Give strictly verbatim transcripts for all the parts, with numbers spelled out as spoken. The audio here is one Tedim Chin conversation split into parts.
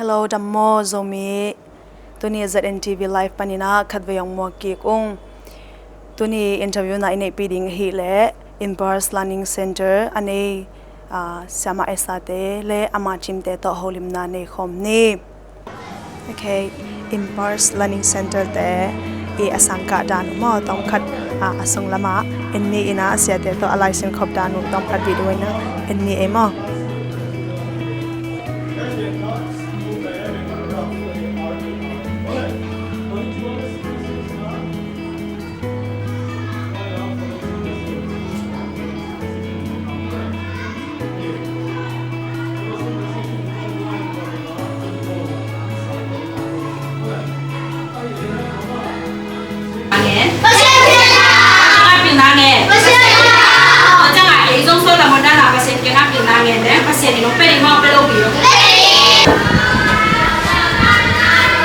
Hello, dam maw Zomi. Tuni Z N T V Live panin ah khatvei hong muak kik ung. Tuni interview na i neihpih ding ahih leh Impulse Learning Center a nei, ah, Siamah Esther te le ama team te tawh holimna nei khawm ni. Ok, Impulse Learning Center te i a sangkah dan uh maw, tawmkhat, ah, a sunglamah en ni in ah, a siate tawh a license khop dan uh tawmkhat video in ah en ni ei maw. Pasian kiangah pilna ngen. Pasian kiangah pilna ngen. Pasian kiangah pilna ngen. Pasian in hong pia ding maw, pia lo ding?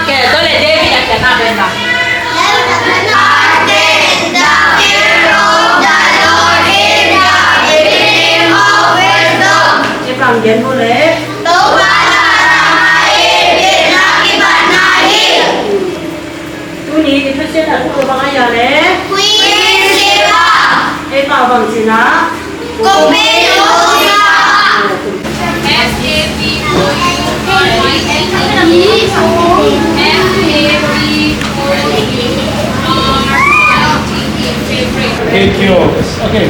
Kei tawh le David a kiangah pilna. Tuni i thusia na thu bang a ia le? Queen Sheba. Ei pau bang cina? Kumpi Lusa. S A V O U R I N E. S A V O U R I N E. Favorite. Eight kilos. Okay.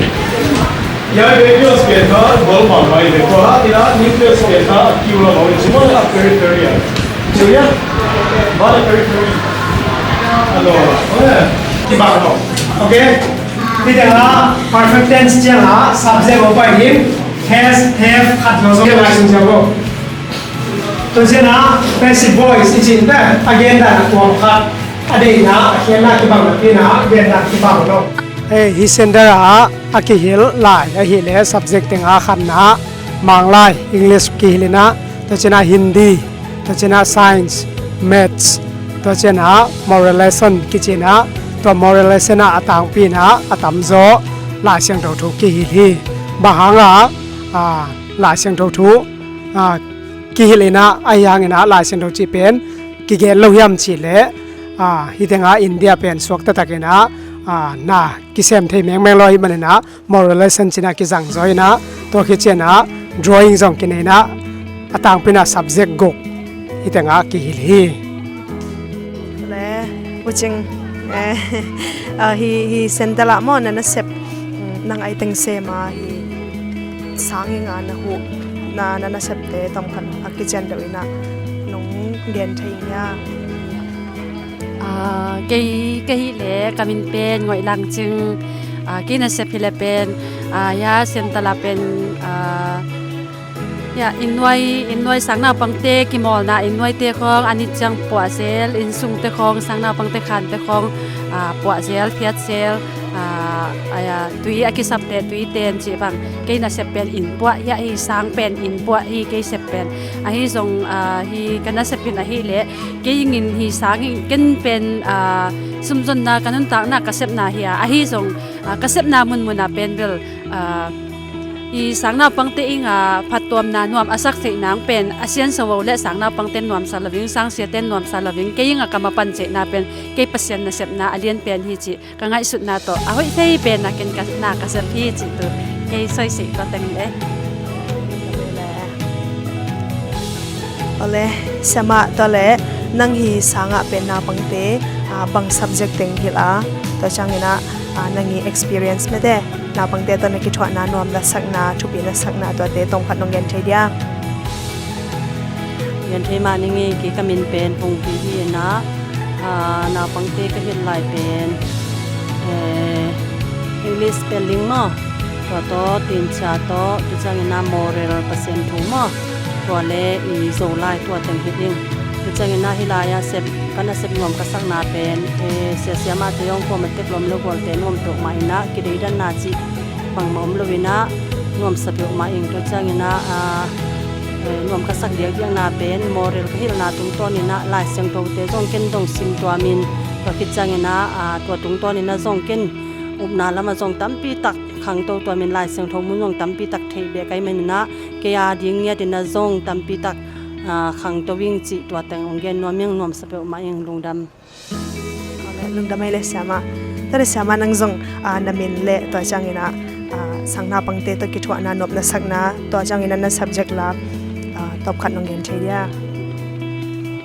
Ya, eight kilos pian kha, ball ma mai le. Ko ha, ina, nucleus pian kha, kiu la ma, semua na periphery. Curious? Mana periphery? Ano, okay. Kiba ko. Okay? Hih tengah perfect tense ciangah subject a pai ding, has, have, khat lo zong lai sung ciang ko. Tua ciangah passive voice i cih pen a gendan a tuam khat, a deihna, a khiatna kibang napi-in a gendan kibang lo. Hih center ah a kihilh lai ahih leh subject tengah khatna Manglai, English kihilh in ah, tua ciangah Hindi, tua ciangah Science, Maths, tua ciangah Moral Lesson kici in ah, tua Moral Lesson ah a tangpi in ah a tamzaw Lai Siangtho thu kihilh hi. Bang hangah, ah, Lai Siangtho thu, ah, kihilh in ah, ahi hangin ah Lai Siangtho cih pen kigen lo hiam cih leh, ah, hih tengah India pen suak taktak in ah, ah, na kisem thei mengmeng lo ahih manin ah, Moral Lesson ci-in ah kizangzaw in ah, tua khit ciangah drawing zong kinei in ah, a tangpi in ah subject guk hih tengah kihilh hi. Le, U Cing, eh, ah, hih, hih center ah maw na nasep, mm, nang a i teng sem a, hih sang ing a na huh, na, na nasepte tawmkhat a kician deuh in ah nong gen thei ing hia? Ah, kei, kei hih leh ka min pen Ngoih Lang Cing. Ah, kei nasep hi leh pen, ah, hia center ah pen, ah, hia, innnuai, innnuai sang naupangte kimawlna, innnuaite khawng a nit ciang puah zel, innsungte khawng, sang naupangte khante khawng, ah, puah zel, phiat zel, ah, a, a, tui a kisapte, tui ten cih bang. Kei nasep pen inn puah, hia, hih sang pen inn puah hi, kei sep pen. Ahi zong, ah, hih ka nasep in ahih leh, kei ing in hih sang ing, ken pen, ah, sumzonna ka nuntakna ka sepna hi a, ahi zong, ah, ka sepna munmun ah pen bel, ah, hih sang naupangte ing a phattuamna nuam a sak theih nang pen, a siansuah le sang naupangte nuamsa lo ing, sangsiate nuamsa lo ing, kei ing a ka mapan ciahna pen, kei Pasian nasepna a lian pen hi cih ka ngaihsutna tawh a hoih thei pen a ken ka, na ka sep hi cih tu kei sawisei tua teng le. Awle, siamah, tua le nang hih sangah pen naupangte, ah, bang subject teng hilh a, tua ciangin ah, ah, nang i experience mete, naupangte tawh na kithuahna nuam, lasakna, thupi na sakna, tuate tawmkhat nong gen thei dia? Gen thei mah ning ei, kei ka min pen Hong Pi hi in ah, ah, naupangte ka hilh lai pen, eh, English spelling maw, tua tawh, tinchia tawh, tua ciangin ah moral, Pasian thu maw, tua le i Zolai tua teng hilh ing. Tua ciangin ah hih lai-ah sep, ka nasep nuam ka sakna pen, eh, sia siamahte hong kuamah tek lawm lo gualte nuam peuhmah in ah, kideidanna cih bangmah om lo in ah, nuamsa peuhmah ing. Tua ciangin ah, ah, eh, nuam ka sak diakdiakna pen moral ka hilhna tungtawn in ah Lai Siangthote zong ken dong sim tuamin, tua khit ciangin ah, ah, tua tungtawn in ah zong ken upna lamah zong tampi tak khangto tuamin Lai Siangtho mun zong tampi tak theih beh ka hih manin ah, kei a ding ngiat in ah zong tampi tak, ah, khangto ing cih tua teng hong gen nuam ing, nuamsa peuhmah ing, lungdam. Lungdam ei le siamah. Tua le siamah nang zong, ah, na min le tua ciangin ah, ah, sang naupangte tawh kithuahna nopna sakna tua ciangin ah na subject la, ah, tawpkhat nong gen thei dia?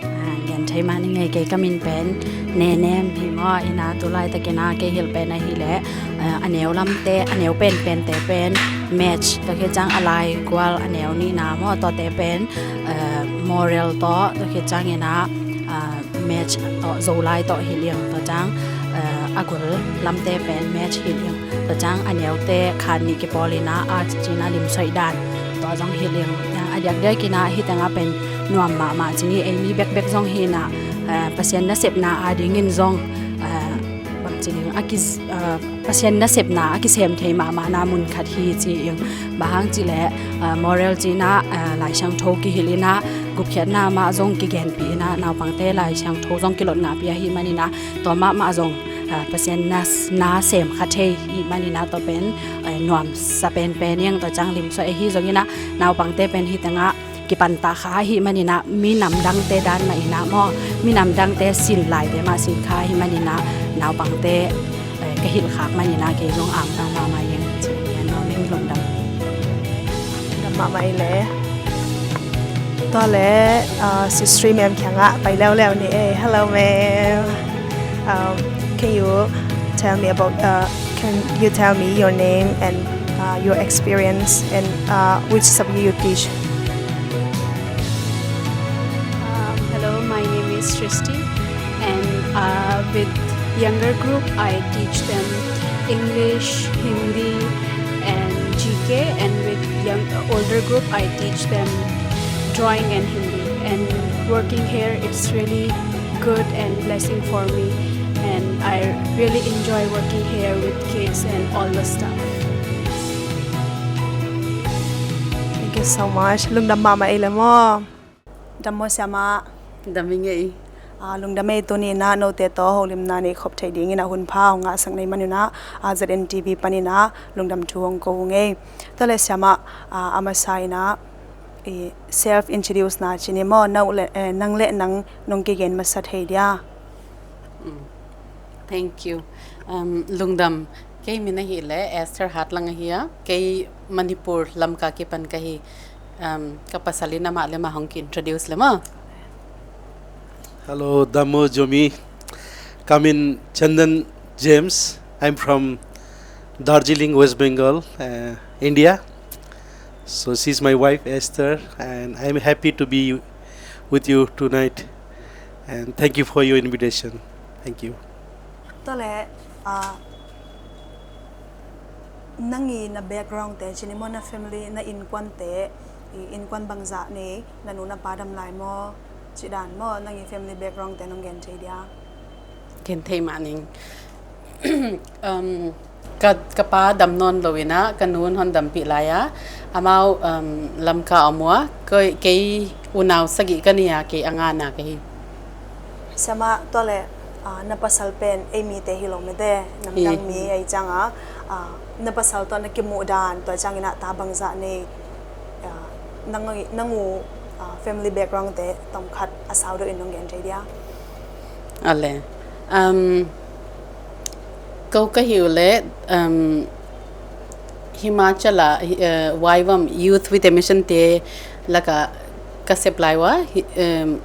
Ah, gen thei mah ning ei, kei ka min pen Nenem hi maw, ina tu laitakin ah kei hilh pen ahih leh, ah, a neu lamte, a neu penpente pen Maths, tua khit ciang a lai gual a neu nihna maw, tuate pen, ah, Moral tawh, tua khit ciangin ah, ah, Maths tawh, Zolai tawh hilh ing, tua ciang, ah, a gul lamte pen Maths hilh ing, tua ciang a neute khat nih kipawl in ah Arts ci-in ah limsuaih dan tua zong hilh ing. Ah, a diakdiakin ah hih tengah pen nuam mahmah ci ni, ei mi bekbek zong hi in ah, ah, Pasian nasepna adingin zong, ah, bang ci ding, a ki, ah, Pasian nasepna a kisem thei mahmahna mun khat hi ci ing. Bang hang cih leh, ah, Moral ci-in ah, ah, Lai Siangtho kihilh in ah, gupkhiatna mah zong kigenpih in ah, naupangte Lai Siangtho zong kilot ngahpih ahih manin ah, tua mahmah zong, ah, Pasian na, na sem kha thei ahih manin ah, tua pen, eh, nuamsa penpen ing. Tua ciang limsuaih ahi zongin ah, naupangte pen hih tengah kipan ta kha ahih manin ah, minam dangte dan mah in ah maw, minam dangte sin laite mah sin kha ahih manin ah, naupangte, eh, ka hilh khak manin ah kei zong angtang mahmah ing. Ci-in ah nuam ing, lungdam. Lungdam mahmah ei le. Tua le, uh, Sister Mem kiangah pai leuleu ni ei. Hello, Mem. Um, can you tell me about, uh, can you tell me your name and, uh, your experience and, uh, which subject you teach? Um, hello, my name is Srishti, and, uh, with younger group, I teach them English, Hindi, and G K, and with young, older group, I teach them drawing and Hindi. And working here, it's really good and blessing for me, and I really enjoy working here with kids and all the stuff. Thank you so much. Lungdam mahmah ei le maw. Dam maw siamah. Dam ing ei. Ah, lungdam ei, tuni in ah note tawh holimna nei khop thei dingin ah hunpha hong ngahsak na hih manin ah, ah, Z N T V panin ah lungdam thu hong ko ung ei. Tua le siamah, ah, a masa in ah, i, self introduce na ci ni maw, nau le, eh, nang le nang nong kigen masa thei dia? Mm. Thank you. Um, lungdam. Kei min ahih leh Esther Hatlang ahi a, kei Manipur Lamka kipan ka hi. Um, ka pasal in amah le amah hong ki-introduce le maw. Hello, dam maw Zomi. Ka min Chandan James. I'm from Darjeeling, West Bengal, uh, India. So she's my wife, Esther, and I'm happy to be with you tonight. And thank you for your invitation. Thank you. Tua le, ah, nang i na background te, ci ni maw, na family, na innkuante, i innkuan bangzah nei, na nu na pa dam lai maw, cih dan maw, nang i family background te nong gen thei dia? Gen thei mah ning. Um, ka, ka pa dam nawn lo in ah, ka nu in hon dampih lai a, amau, um, Lamka om uh a, kei, kei unau sagih ka nei a, kei a ngana ka hi. Siamah, tua le, ah, na pasal pen ei mite hi lo mete, namdang mi ahi ciang a, ah, na pasal tawh na kimuh dan, tua ciangin ah ta bangzah nei, ah, nang, nang uh, ah, family background te tawmkhat a sau deuh in nong gen thei dia? A le. Um, ko ka hi uh leh, um, Himachal ah, hi, eh, Vaivam Youth with a Mission te lakah ka sep lai uh a, hi, em,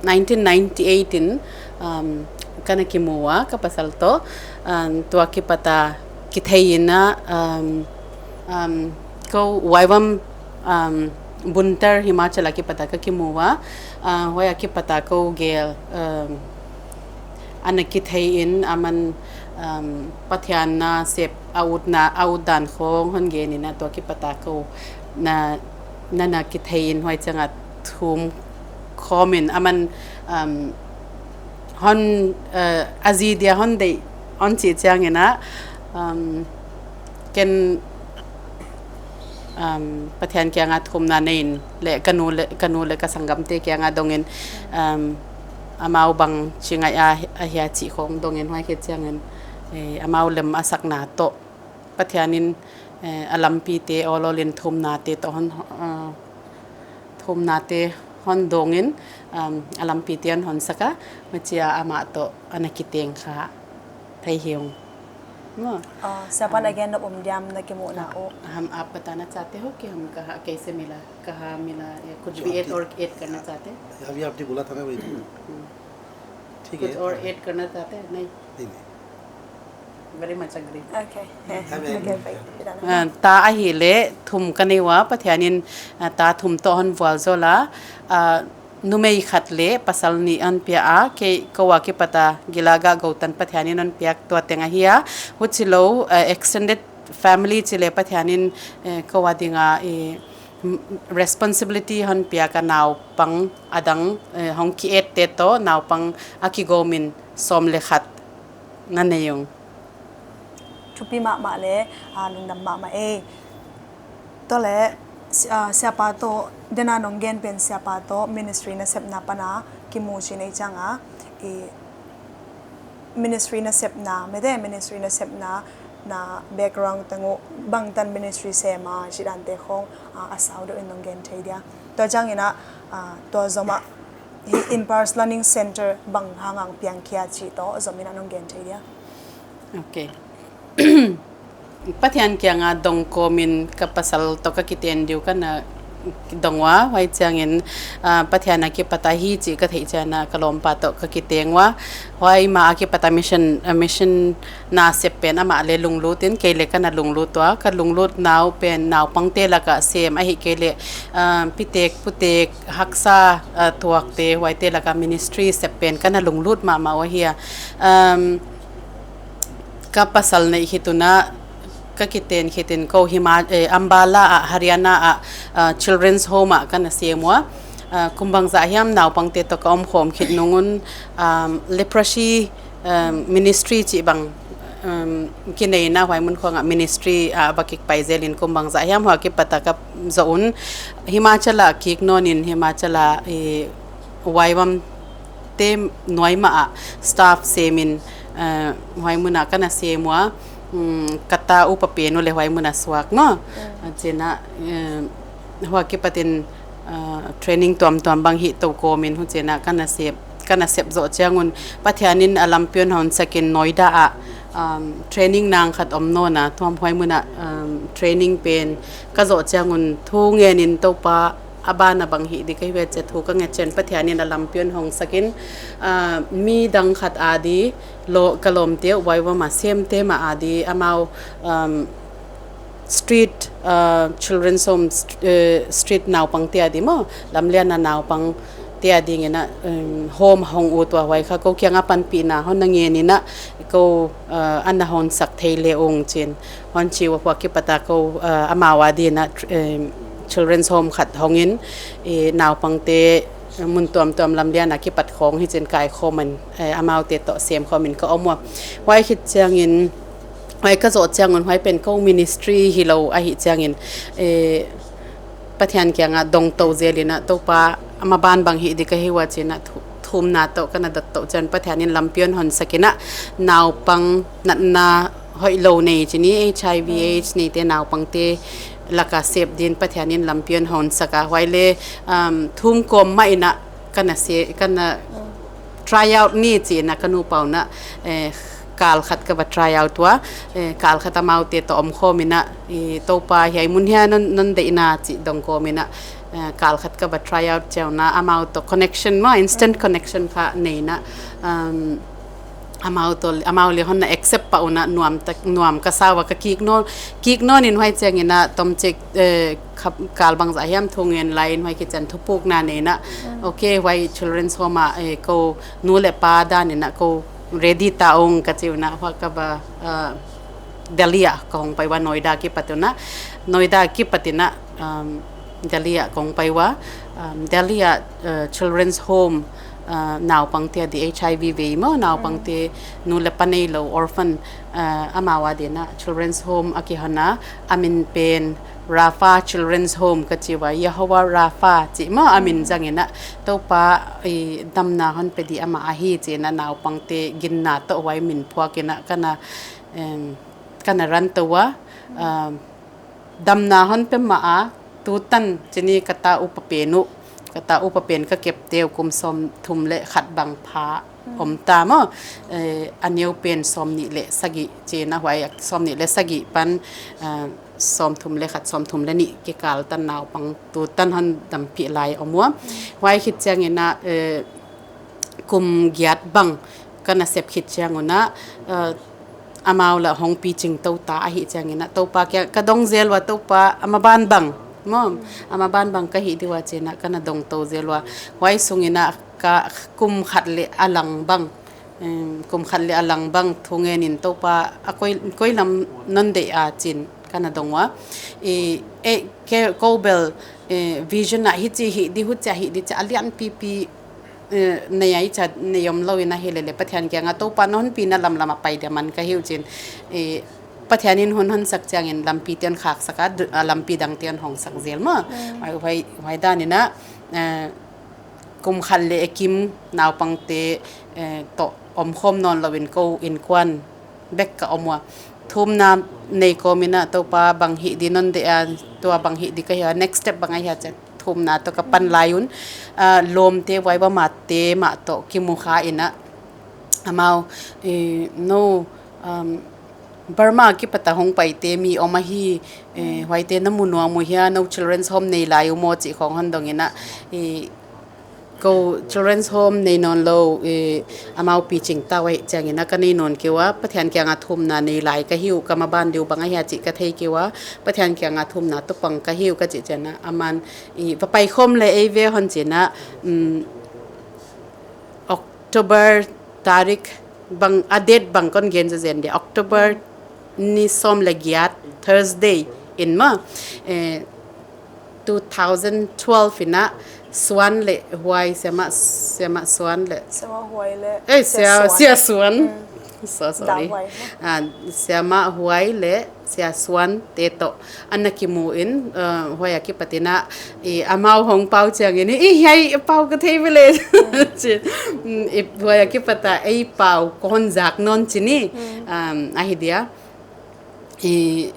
nineteen ninety-eight in, um, ka na kimu uh a, ka pasal tawh, um, tua kipat a kithei in ah, um, um, ko Vaivam, um, Buntar Himachal a kipat a ka kimu uh a, uh, huai a kipat a ko gel, um, a na kithei in, aman, um, Pathian nasep a utna, a ut dan khawng hon gen in ah, tua kipat a ko na, na, na kithei in, huai ciang a thum khawm in, aman, um, hon, uh, a zi dia hon deih hon cih ciangin ah, um, ken, um, Pathian kiangah thumna nei in le ka nu le, ka nu le ka sanggamte kiangah dongin, um, amau bang ci ngaih a, a hia cih khawng dongin, huai khit ciangin, eh, amau lem a sakna tawh Pathian in, eh, a lampite awlawl in thumnate tawh hon, uh, thumnate Hon dongin, um, a lampi tian hon saka, macia amah tawh ana kiteng kha thei hi ung. Maw? Siapa na gen nop om diam na kimuhna uh? हम आप बताना चाहते हो कि हम कहाँ, कैसे मिला, कहाँ मिला, या कुछ भी ऐड और ऐड करना चाहते हैं? अभी आप नहीं बोला था ना वही। कुछ और ऐड करना चाहते हैं? नहीं। नहीं, नहीं। Very much agree. Okay. Okay, fine. Ta ahih leh thum ka nei ua, Pathian in ta thum tawh hon vualzawl a, numei khat le pasal nih hon pia a, kei ko a kipat a gil a gah gotan Pathian in hon piak tua teng ahi a, huci lo extended family ci le Pathian in ko a dinga responsibility hon piak a, naupang a dang hong ki-ette tawh naupang a kigawmin sawm le khat na nei ung. Thupi mahmah le lungdam mahmah ei. Tua le siapa tawh, dena nong gen pen siapa tawh ministry nasepna pana kimu ci nei cianga, i ministry nasepna, mete ministry nasepna na background teng uh bangtan ministry sema ci dante khong a sau deuh in nong gen thei dia? Tua ciangin ah tua zomah hi Impulse Learning Center bang hanga piangkhia ci tawh zomin ah nong gen thei dia? Okay. Pathian kianga dong kawmin ka pasal tawh ka kiten diu kana dong ua, huai ciangin Pathian a kipat a hi ci ka theih ciangin ka lawmpa tawh ka kiteng ua. Huai ma a kipat a mission, mission nasep pen amah le lunglut in kei le kana lunglut ua. Ka lunglut nau pen naupangte laka sem ahi kei le pitek putek haksa tuakte huaite laka ministry sep pen kana lunglut mahmah ua hi a. Ka pasal neih khit un ah ka kiten khit in ko Hima, Ambala ah, Haryana ah children's home ah kana sem ua. Kum bangzah hiam naupangte tawh ka omkhawm khit nung un leprosy ministry cih bang kineina huai mun khuangah ministry ah va kikpai zelin kum bangzah hiam hua kipata ka zoh un Himachal ah kik nawnin Himachal ah huai bam te nuai mah ah staff semin huai munah kana sem ua. Ka ta upa pen uh le huai munah suak maw? Cinah hua kipatin training tuamtuam bang hih to kawmin hu cinah kana sep, kana sep zawh ciangun Pathianin a lampion honsakin Noida ah training nang khat om nawna tuam huai munah training pen ka zawh ciangun thu ngenin Topa a bana bang hih di ka hi ve cia thu ka nge cian Pathianin a lampion hongsakin mi dang khat adi ka lawmte uh huai vama semte mah adi amau street children's home, street naupangte adi maw, lamliana naupangte adinginah home hong ut ua huai kha ko kiangah panpihna hon na ngeninah ko ana honsak thei le ung cin hon ci ua hua kipata ko amau adinah children's home khat hongin naupangte mun tuamtuam lamliana kipat khawng hi cin kaikhawmin amaute tawh semkhawmin ka om ua. Huai khit ciangin huai ka zawh ciangun huai pen ko ministry hi lo ahi ciangin Pathian kiangah dongto zelinah Topa a maban bang hih di ka hi ua cinah thumna tawh kana dottoh cian Pathianin lampion honsakinah naupang natna hoih lo nei cini HIV AIDS neite naupangte laka sep din Pathianin lampion honsaka huai le thum kawm mah inah kana se, kana try out ni cinah ka nupa unah kal khat ka va try out ua. Kal khat amaute tawh omkhawminah Topa hiai mun hia non, non deihna cih dongkawminah kal khat ka va try out ciauna amau tawh connection maw, instant connection kha neinah amau tawh, amau le honna accept pah unah nuam ka sa ua ka kik nawn, kik nawnin huai cianginah tomcik kal bangzah hiam thu ngen lai in huai kician thupukna neinah okay huai children's home ah ko nu le pa daninah ko ready ta ung ka ci unah hua ka va Delhi ah ka hong pai ua Noida kipat unah, Noida kipatinah Delhi ah ka hong pai ua. Delhi ah children's home naupangte adi HIV vei maw naupangte nu le pa nei lo orphan amau adinah children's home a kihona a min pen Rapha Children's Home ka ci ua, Yehovah Rapha cih maw a min zanginah Topa damna hon pe di amah ahi cinah naupangte ginna tawh huai min phuakinah kana, kana ranto ua. Damna hon pe mah a tutan cini ka ta upa pen uh ka ta upa pen ka kepte uh kum sawmthum le khat bang pha om ta maw. Eh, a neu pen sawmnih le sagih cina, huai sawmnih le sagih pan, eh, sawmthum le khat, sawmthum le nih kikal tan naupang tu tan hon dampih lai om ua. Huai khit ciangin ah, eh, kum giat bang ka nasep khit ciangun ah, eh, amau lah hong picing to ta ahih ciangin ah, Topa kiang ka dong zel ua, Topa, a maban bang maw, a maban bang ka hih dih ua cina ka na dong to zel ua. Huai sungin ah ka kum khat le a lang bang, em, kum khat le a lang bang thungen in, Topa, a koi, koi lam non deih a cin ka na dong ua. I, eh, ke, ko bel, eh, vision ah hici hih dih, hucia hih dih cia a lianpipi, eh, nei a i cia nei om lo in ahi lele Pathian kiangah, Topa, na honpina lamlam a pai dia man ka hi uh cin, eh, Pathian in hon honsak ciangin lampi te hon khaksak a, du-, a, lampi dang te hon hongsak zel maw. Huai, huai, huai dan in ah, eh, kum khat le a kim naupangte, eh, tawh omkhawm nawn loin ko innkuan bek ka om ua. Thumna nei kawmin ah, Topa, bang hih dih non deih a, tua bang hih dih ka hia, next step bang a hia cian thumna tawh ka pan lai un, ah, lawmte, huai bamatte mah tawh kimu kha in ah, amau, eh, no, um, Burma kipat a hong paite mi om ahi, eh, huaite na mu nuam uh hia, no children's home nei lai uh maw cih khawng hon dong in ah, eh, ko children's home nei nawn lo, eh, amau picing ta uh ahih ciangin ah ka nei nawn kei ua, Pathian kiangah thumna nei lai ka hi uh, ka maban deuh bang a hia cih ka thei kei ua, Pathian kiangah thumna tawh pang ka hi uh ka cih ciangin ah, aman, i, va paikhawm le ei ve hon cin ah, um, October tarik bang, a date bang kon gen zazen dia, October ni sawm le giat, Thursday in maw, eh, two thousand twelve in ah Suan le Huai, Siamah, Siamah Suan le, Siamah Huai le, eh, Sia, Sia Suan. Sia Suan. Mm. So sorry. Dah Huai, no? Ah, Siamah Huai le Sia Suan te tawh a na kimu in, uh, huai a kipat in ah, i, amau hong pau ciangin, i, hiai pau ka thei ve le. Ci, mm, i, huai a kipat a ei pau ka hon zak nawn cin i, um, ahi dia. I,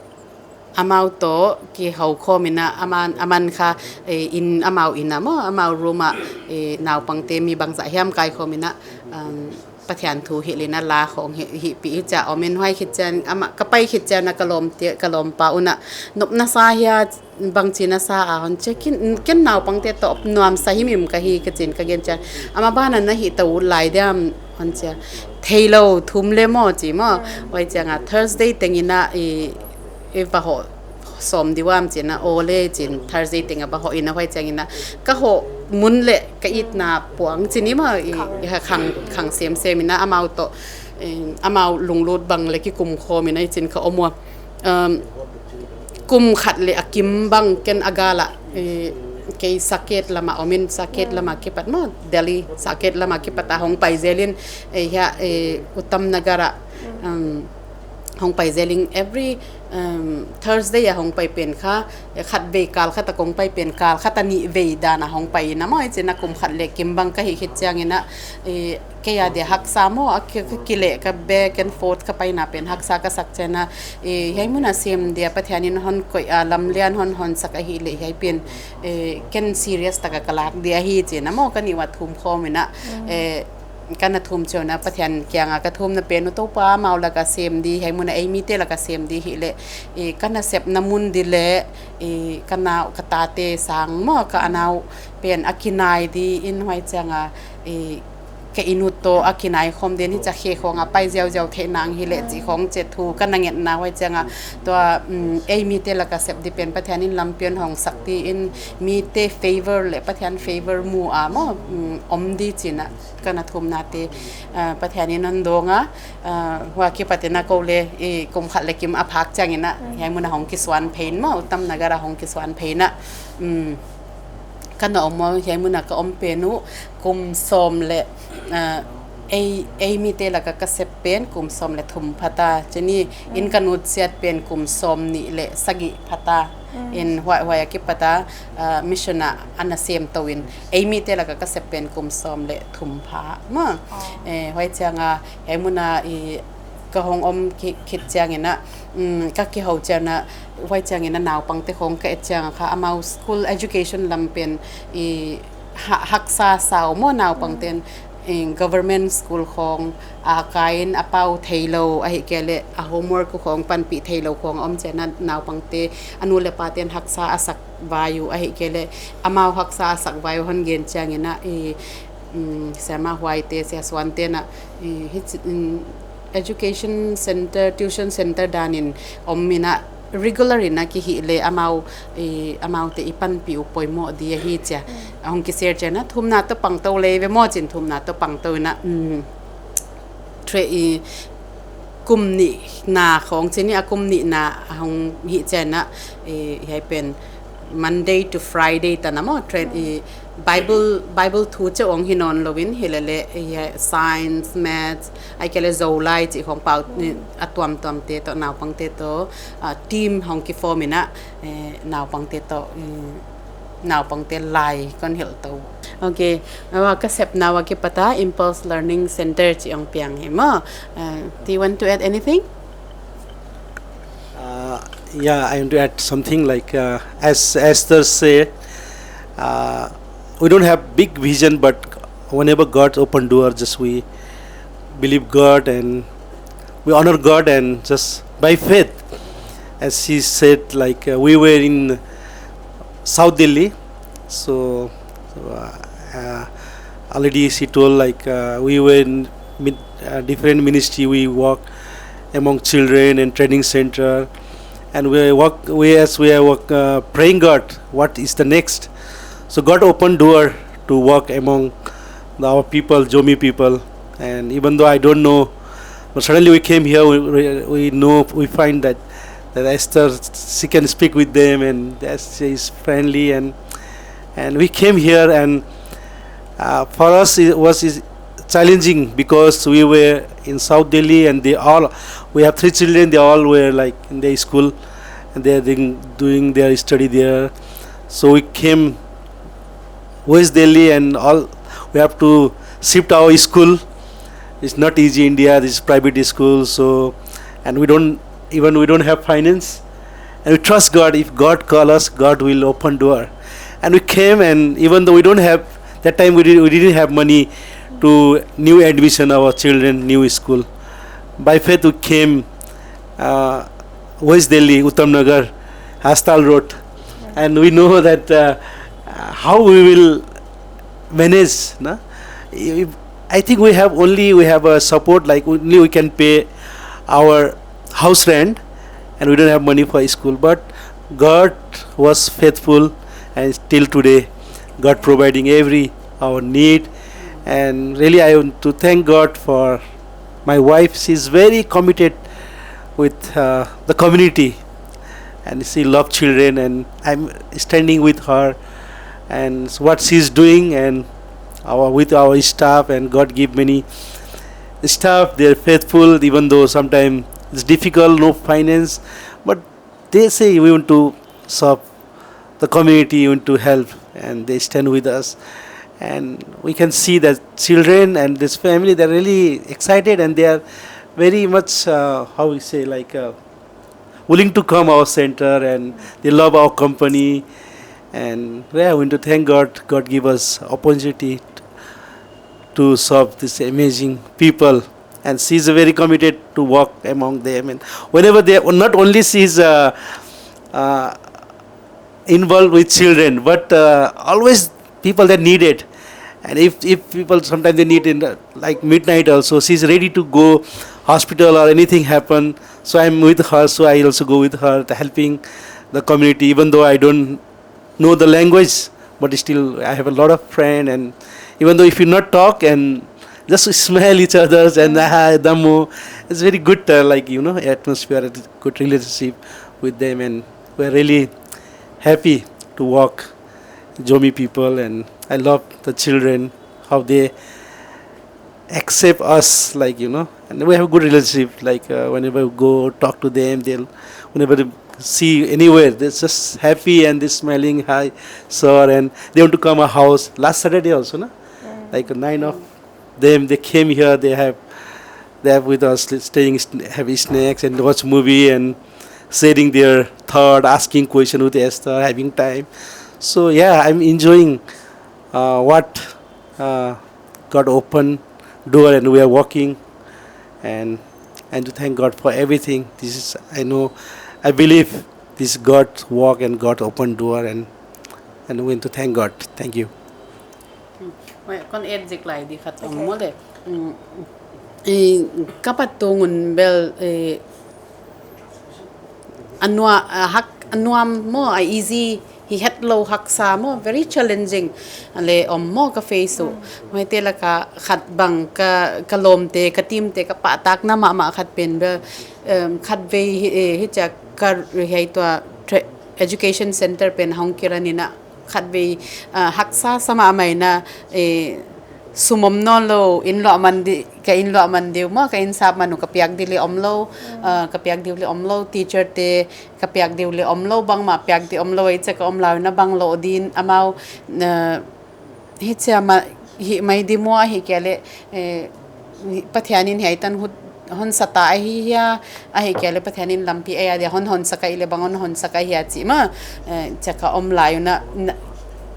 amau tawh kihou khawm in ah, aman, aman kha, eh, inn, amau inn ah maw, amau room ah, eh, naupangte mi bangzah hiam kai khawm in ah, um, Pathian thu hilh in ah la khawng hi, hihpih hi cia om in, huai khit ciang, amah, ka pai khit ciang ah ka lawmte, ka lawmpa un ah, nop na sa hia, bangci na sa a hon cia, ken, ken naupangte tawh nuamsa himhim ka hi ka cin ka gen cia, a maban ah na hih to uh lai diam hon cia, thei lo, thum le maw ci maw. Huai ciang ah Thursday teng in ah i, i va hawh sawm di uam cin ah, aw le cin, Thursday teng ah va hawh in ah, huai ciangin ah ka hawh mun le ka itna puang cin i maw, i, i khang, khang semsem in ah amau tawh, eh, amau lunglut bang le kikum khawm in ah i cin ka om ua. Um, kum khat le a kim bang ken a gal ah, eh, kei Saket lam ah om in, Saket lam ah kipat maw, Delhi Saket lam ah kipat a hong pai zel in, eh, hia, eh, Uttam Nagar ah, um, hong pai zel in, every, um, Thursday a hong pai pen kha, eh, khat vei kal khat a kong pai pen kal khat a nih vei dan a hong pai in ah maw, i cin ah kum khat le kim bang ka hih khit ciangin ah, eh, kei a dia haksa maw, a ki, ki, kileh ka back and forth ka paina pen haksa ka sak ciang ah, eh, hiai mun a sem dia Pathian in hon koih a, lamlian hon, hon sak ahih leh hiai pen, eh, ken serious tak a ka lak di ahi cin ah maw, ka nih uah thum khawm in ah, eh, ka na thum ciang ah Pathian kiang ah ka thumna pen uh, Topa, amau lak a sem di, hiai mun a ei mite lak a sem di hileh, eh, ka nasepna mun di le, eh, ka nau, ka tate sang maw, ka a nau pen a kinai di in, huai ciang ah, eh, ka inn uh tawh a kinai khawm den hi cia, khe khawng a pai ziauziau theih nang hileh cih khawng cia thu ka na ngetna, huai ciang ah tua, um, ei mite lak a sep di pen Pathian in lampi hon hong sak di in, mite favor le Pathian favor mu a maw, um, om di cin ah ka na thumnate, ah, Pathian in hon dawng a, ah, huai a kipat in ah ko le, i, kum khat le kim a phak ciangin ah hiai mun a hong kisuan phei in maw, Uttam Nagar a hong kisuan phei in ah, um, ka na om maw, hiai mun a ka om pen uh kum sawm le, ah, ei, ei mite lak a ka sep pen kum sawm le thum pha ta, cin i, inn ka nutsiat pen kum sawm nih le sagih pha ta. In huai, huai a kipat a, ah, mission ah a na sem to in, ei mite lak a ka sep pen kum sawm le thum pha maw. Eh, huai ciang ah hiai mun a i ka hong om ki, khit ciangin ah, um, ka kihou ciang ah, huai ciangin ah naupangte khawng ka et ciang ah kha, amau school education lam pen i Ha- haksa sau maw, naupangten, eh, government school khawng a kai in a pau thei lo, ahi kei leh a homework khawng panpih thei lo khawng a om ciangin ah naupangte a nu le paten haksa a sak vai uh, ahi kei leh amau haksa a sak vai uh hon gen ciangin ah, eh, mm, Siama Huaite, Sia Suante in ah, eh, hi ci- mm, education center, tuition center danin om in ah, regular in ah kihih leh amau, eh, amaute i panpih uh poimawh di ahi ci a. A hong kishare ciangin ah thumna tawh pangto lei ve maw ci-in, thumna tawh pangto in ah, mm, tra- i, kum nihna khawng ci ni, a kum nihna a hong hih ciangin ah, eh, hiai pen Monday to Friday tan a maw, tra- i, Bible, Bible thu ciang hong hi nawn lo in, hi leh leh, eh, science, maths, ahi kei leh Zolai cih khawng pau, eh, a tuamtuamte tawh, naupangte tawh, ah, team hong kiform in ah, eh, naupangte tawh, eh, naupangte lai kon hilh to. Okay, a ka sepna uh a kipat a Impulse Learning Center cih hong piang hi maw. Uh, do you want to add anything? Uh, yeah, I want to add something like, uh, as Esther say, uh, we don't have big vision, but whenever God open door, just we believe God and we honor God and just by faith, as she said, like, uh, we were in South Delhi, so, so, uh, uh, already she told, like, uh, we were in min- uh, different ministry, we work among children and training center, and we work, we as we are work, uh, praying God, what is the next? So God opened door to work among the, our people, Zomi people, and even though I don't know, but suddenly we came here, we, we, we know, we find that, that Esther, she can speak with them, and that she is friendly, and, and we came here, and, uh, for us it was is challenging because we were in South Delhi, and they all, we have three children, they all were, like, in their school, and they are doing, doing their study there. So we came West Delhi, and all, we have to shift our school. It's not easy, India, this is private school, so, and we don't, even we don't have finance. And we trust God. If God call us, God will open door. And we came, and even though we don't have, that time we, did, we didn't have money to new admission our children, new school. By faith we came, uh, West Delhi, Uttam Nagar, Hastal Road. And we know that, uh, how we will manage, na? If, I think we have only, we have a support, like, only we can pay our house rent, and we don't have money for school. But God was faithful, and till today, God providing every our need. And really, I want to thank God for my wife. She is very committed with, uh, the community, and she love children, and I'm standing with her, and what she's doing, and our, with our staff, and God give many staff. They're faithful, even though sometimes it's difficult, no finance, but they say we want to serve the community, we want to help, and they stand with us. And we can see that children and this family, they're really excited, and they are very much, uh, how we say, like, uh, willing to come our center, and they love our company. And yeah, we want to thank God. God give us opportunity to serve these amazing people. And she's very committed to work among them. And whenever they, not only she's, uh, uh, involved with children, but, uh, always people that needed. And if, if people sometimes they need in the, like, midnight also, she's ready to go hospital or anything happen. So I'm with her, so I also go with her, helping the community, even though I don't know the language, but still I have a lot of friend, and even though if you not talk and just smell each other's and, "Ah, Damu," it's very good, uh, like, you know, atmosphere, it's good relationship with them, and we're really happy to work Zomi people, and I love the children, how they accept us, like, you know, and we have a good relationship. Like, uh, whenever we go talk to them, they'll, whenever they see anywhere, they're just happy and they're smiling, "Hi, sir," and they want to come our house. Last Saturday also, na? Like, nine of them, they came here. They have, they have with us, staying, having snacks and watch movie and sharing their thought, asking question with Esther, having time. So yeah, I'm enjoying, Uh, what uh, God open door and we are walking, and and to thank God for everything. This is, I know, I believe this is God's work and God open door, and and we want to thank God. Thank you. Kon et zik lai di khat om mo le. Ka pat tungun bel a nuam mo, a easy hi het lo, haksa mo, very challenging le om mo ka face uh. Maite laka khat bang ka lawmte, ka teamte, ka pahtakna mahmah khat pen bel khat vei hi ciak ka hei tua education center pen hong kiran inah khat vei haksa sa mahmah inah sum om nawn lo, inn luah man di, ka inn luah man diu maw, ka inn sap man uh ka piak di le om lo, ka piak diu le om lo, teacher te ka piak diu le om lo, bangmah piak di om lo, ei ciak ka om lau inah bang lo din amau hi ciama hi mai di maw, ahi kia le Pathian in hiai tan hut hon sata ahi hia, ahi kia le Pathian in lampi ei a dia hon hon saka i le bang hon hon saka hia ci ma. Ciak ka om lai una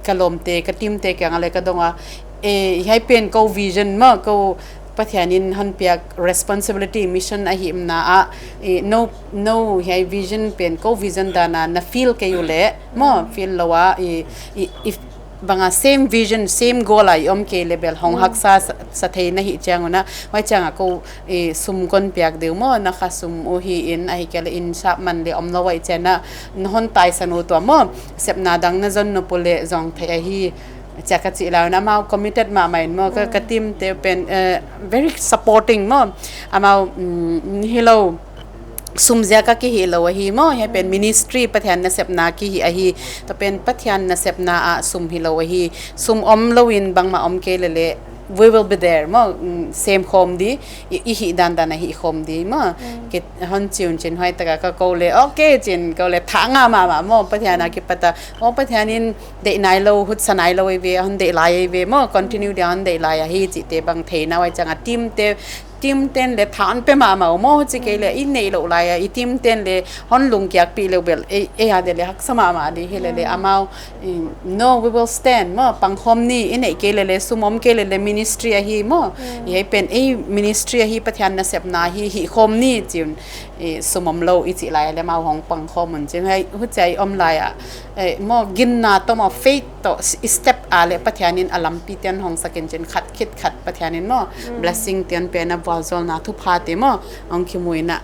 ka lawmte, ka teamte kiang a le ka dong a, hiai pen ko vision ma, ko Pathian in hon piak responsibility, mission ahi mna a, no no hiai vision pen ko vision dana na feel kei u le maw, feel lo a i banga same vision, same goal a i om kei le bel hong haksa sa thei na hi ciang una, huai cianga ko sum kon piak deuh maw, na kha sum uh hi in, ahi kia le inn sap man le om lo, huai ciana na hon taisan uh tua maw, sepna dang na zon nop uh le zong thei ahi. Ciak ka cih lau na amau committed mahmah in maw, ka teamte pen very supporting maw, amau hi lo sum ziaka kihih lo ahi maw, hiai pen ministry, Pathian nasepna kihih ahi. Tua pen Pathian nasepna ah sum hi lo ahi. Sum om lo in bangmah om kei le le we will be there maw, sem khawm di, i hih dandan a hih khawm di maw. Hon ciun cin huai taka ka ko le okay cin ko le thanga mahmah maw, Pathian a kipata maw, Pathian in deih nai lo, hutsa nai lo ei ve, hon deih lai ei ve maw, continue dia hon deih lai ahi cihte bang theina, huai cianga teamte teamten le tha hon pe mahmah uh maw, huci kei le i neih loh lai a i teamten le hon lungkiakpih leuh bel ei a de le haksa mahmah di hi le le amau no we will stand maw, pangkhawm ni, i neih kei le le sum om kei le le ministry ahi maw, i hei pen ei ministry ahi, Pathian nasepna ahi, hih khawm ni ciun sum om lo i cih lai a le amau hong pangkhawm un cin, huci a i om lai a maw, ginna tawh maw, faith tawh i step a le Pathian in a lampi tian hong sakin cin, khat khit khat Pathian in maw blessing tian pen a vualzawlna thuphate maw hong kimu inah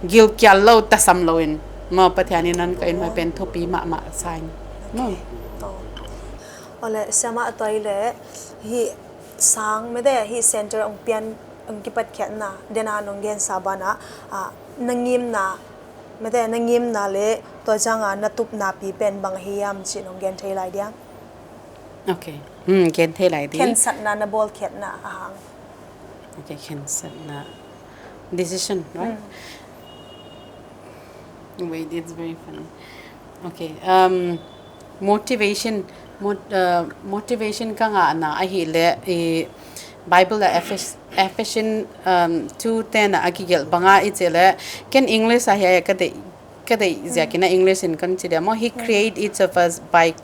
gilkial lo, tasam lo in maw, Pathian in an ka in mai pen thupi mahmah sa in maw. Ole siama a tuai le hi sang mede hi center ong pian ong kipat khiatna dena nong gensa bana na ngimna mede na ngimna le tua cianga na tupna pi pen bang hiam ci nong gen thei lai dia? Okay. Hmm, gen thei lai di. Khensatna na bawl khiatna ahang. Okay, khensatna. Decision, right? Wait, it's very funny. Okay. Um, motivation. Mot, uh, motivation ka ngahna ahi le i Bible a Ephes- Ephesians um, two ten a kigelh banga i ci le, ken English a hiai ka deih ka deih ziakin a English in kan ci dia maw, he create each of us by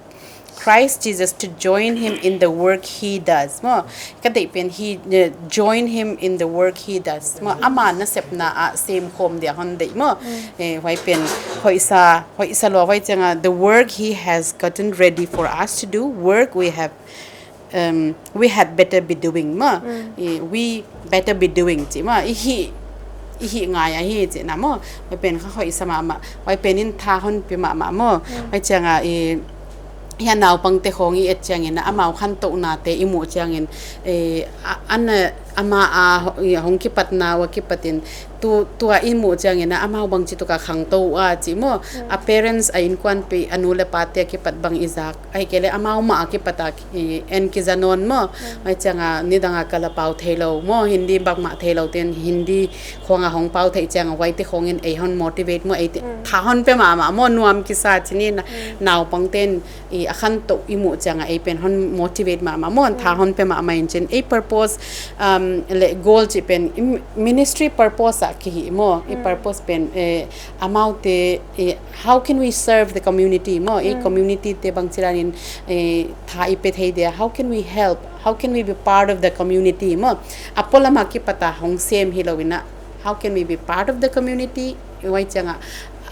Christ Jesus to join him in the work he does maw. Ka deih pen he join him in the work he does maw, ama nasepna ah sem khawm dia hon deih maw. Huai pen hoihsa, hoihsa lua, huai cianga the work he has gotten ready for us to do, work we have um, we had better be doing maw. We better be doing ci maw, i hih, i hih ngai ahi cihna maw. Huai pen kha hoihsa mahmah, huai pen in tha hon pe mahmah maw. Huai cianga i hia naupangte khawng i et ciangin amau khantohnate i muh ciangin ana ama a hong kipatna uh a kipatin tu, tua i muh ciangin amau bangci tuka khangto uh a ci maw. A parents, a innkuanpih, a nu le pate a kipat bang i zak, ahi kei le amau mah a kipat a en kiza nawn maw. Huai cianga nidanga ka la pau thei lo maw, Hindi bangmah thei lo ten Hindi khuanga hong pau theih cianga huaite khawngin ei hon motivate maw, ei tha hon pe mahmah maw, nuam kisa cinin naupangten a khantoh i muh cianga ei pen hon motivate mahmah maw, tha hon pe mahmah in cin ei purpose um, le goal cih pen i ministry purpose ah kihi maw, i purpose pen, eh, amaute, eh, how can we serve the community maw, i community te bangci danin, eh, tha i pe thei dia, how can we help, how can we be part of the community maw, a pualam a kipata hong sem hi lo in ah, how can we be part of the community, huai ciangah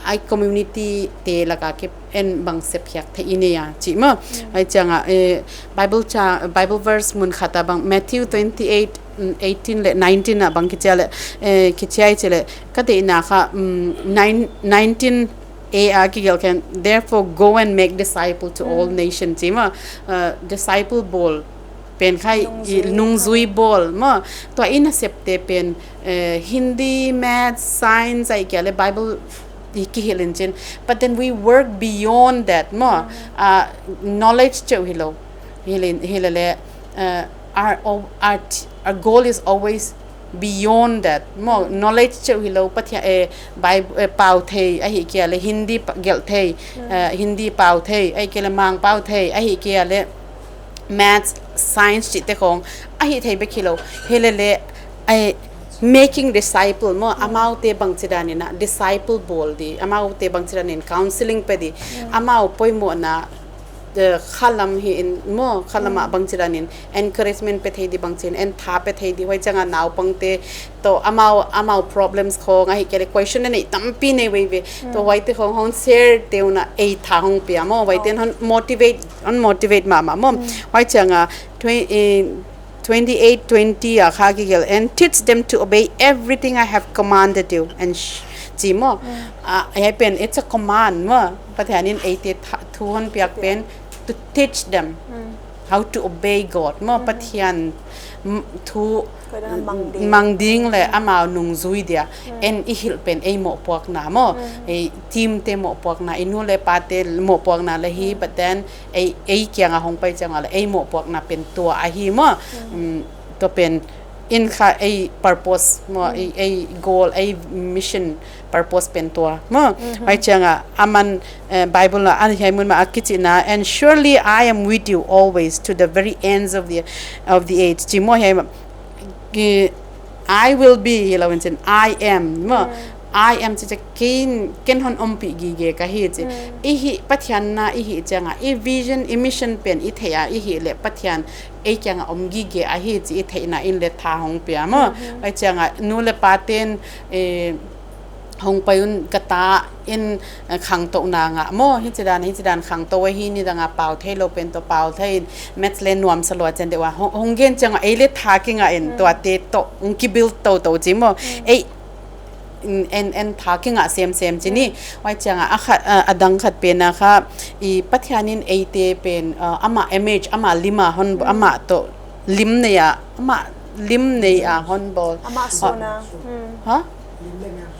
ai community te laka kip en bang sep hiak thei i nei a cih maw. Huai ciangah, eh, Bible cha, Bible verse mun khata bang Matthew twenty eight, mm, eighteen le nineteen ah bang kicia le, eh, kicia i ci le ka deihna kha, mm, nine, nineteen a a kigelh khen, "Therefore go and make disciple to all nation," ci maw. Eh, disciple bawl pen khai i nungzui bawl maw. Tua i nasepte pen, eh, Hindi, Maths, Science, ai kia le Bible i kihilh in cin. But then we work beyond that maw. Ah, knowledge ceuh hi lo. Hilin, hilele, eh, our, our, our goal is always beyond that maw. Knowledge ceuh hi lo, Pathian, eh, Bible, eh, pau thei, ahi kia le Hindi gelh thei, eh, Hindi pau thei, ai kia le Mang pau thei, ahi kia le Maths, Science cihte khong ahi thei bek hi lo. Hilele, ai, making disciple maw, amaute bangci danin ah disciple bawl di, amaute bangci danin counseling pe di, amau poimawhna, eh, khalam hi in maw, khalam ah bangci danin encouragement pe thei di, bangci in en tha pe thei di, huai ciangah naupangte tawh amau, amau problems khong ahi kia le question na nei tampi nei veve. Tawh huaite khong hong share te un ah ei tha hong pia maw, huaite hong motivate, hong motivate mahmah maw. Huai ciangah twen-, eh, twenty eight twenty ah kha kigelh, "And teach them to obey everything I have commanded you," and sh-, ci maw. Ah, hiai pen it's a command maw. Pathian in eite thu hon piak pen to teach them how to obey God maw. Pathian thu mang ding le amau nungzui dia en i hilh pen ei mawhpuakna maw. Ei team te mawhpuakna, i nu le pate mawhpuakna le hi, but then ei, ei kiangah hong pai ciangah le ei mawhpuakna pen tua ahi maw. Tua pen in kha ei purpose maw, ei, ei goal, ei mission purpose pen tua maw. Huai ciangah aman, eh, Bible ah an hiai mun mah a kicihna, "And surely I am with you always to the very ends of the, of the age," ci maw. Hiai mah, "I will be," hi lo in cin, "I am maw." "I am" ci ciang ken, ken hon ompih gige ka hi ci. I hih Pathian na i hih ciangah i vision, i mission pen i theih a i hih le Pathian ei kiangah om gige ahi ci i theihna in le tha hong pia maw. Huai ciangah nu le paten, eh, hong pai un, ka ta in, eh, khangtohna ngah maw. Hici dan, hici dan khangto ahi, nidangah pau thei lo pen tawh pau thei in, Maths le nuamsa lua cian deuh a hong, hong gen ciangah ei le tha kingah in, tuate tawh hong kibuild toto ci maw. Ei en, en tha kingah semsem ci ni. Huai ciangah a khat, a, a dang khat pen a kha, i Pathian in eite pen, a, amah image, amah lim a hon, amah tawh lim nei a, amah lim nei a hon bawl. Amah sun a. Ha?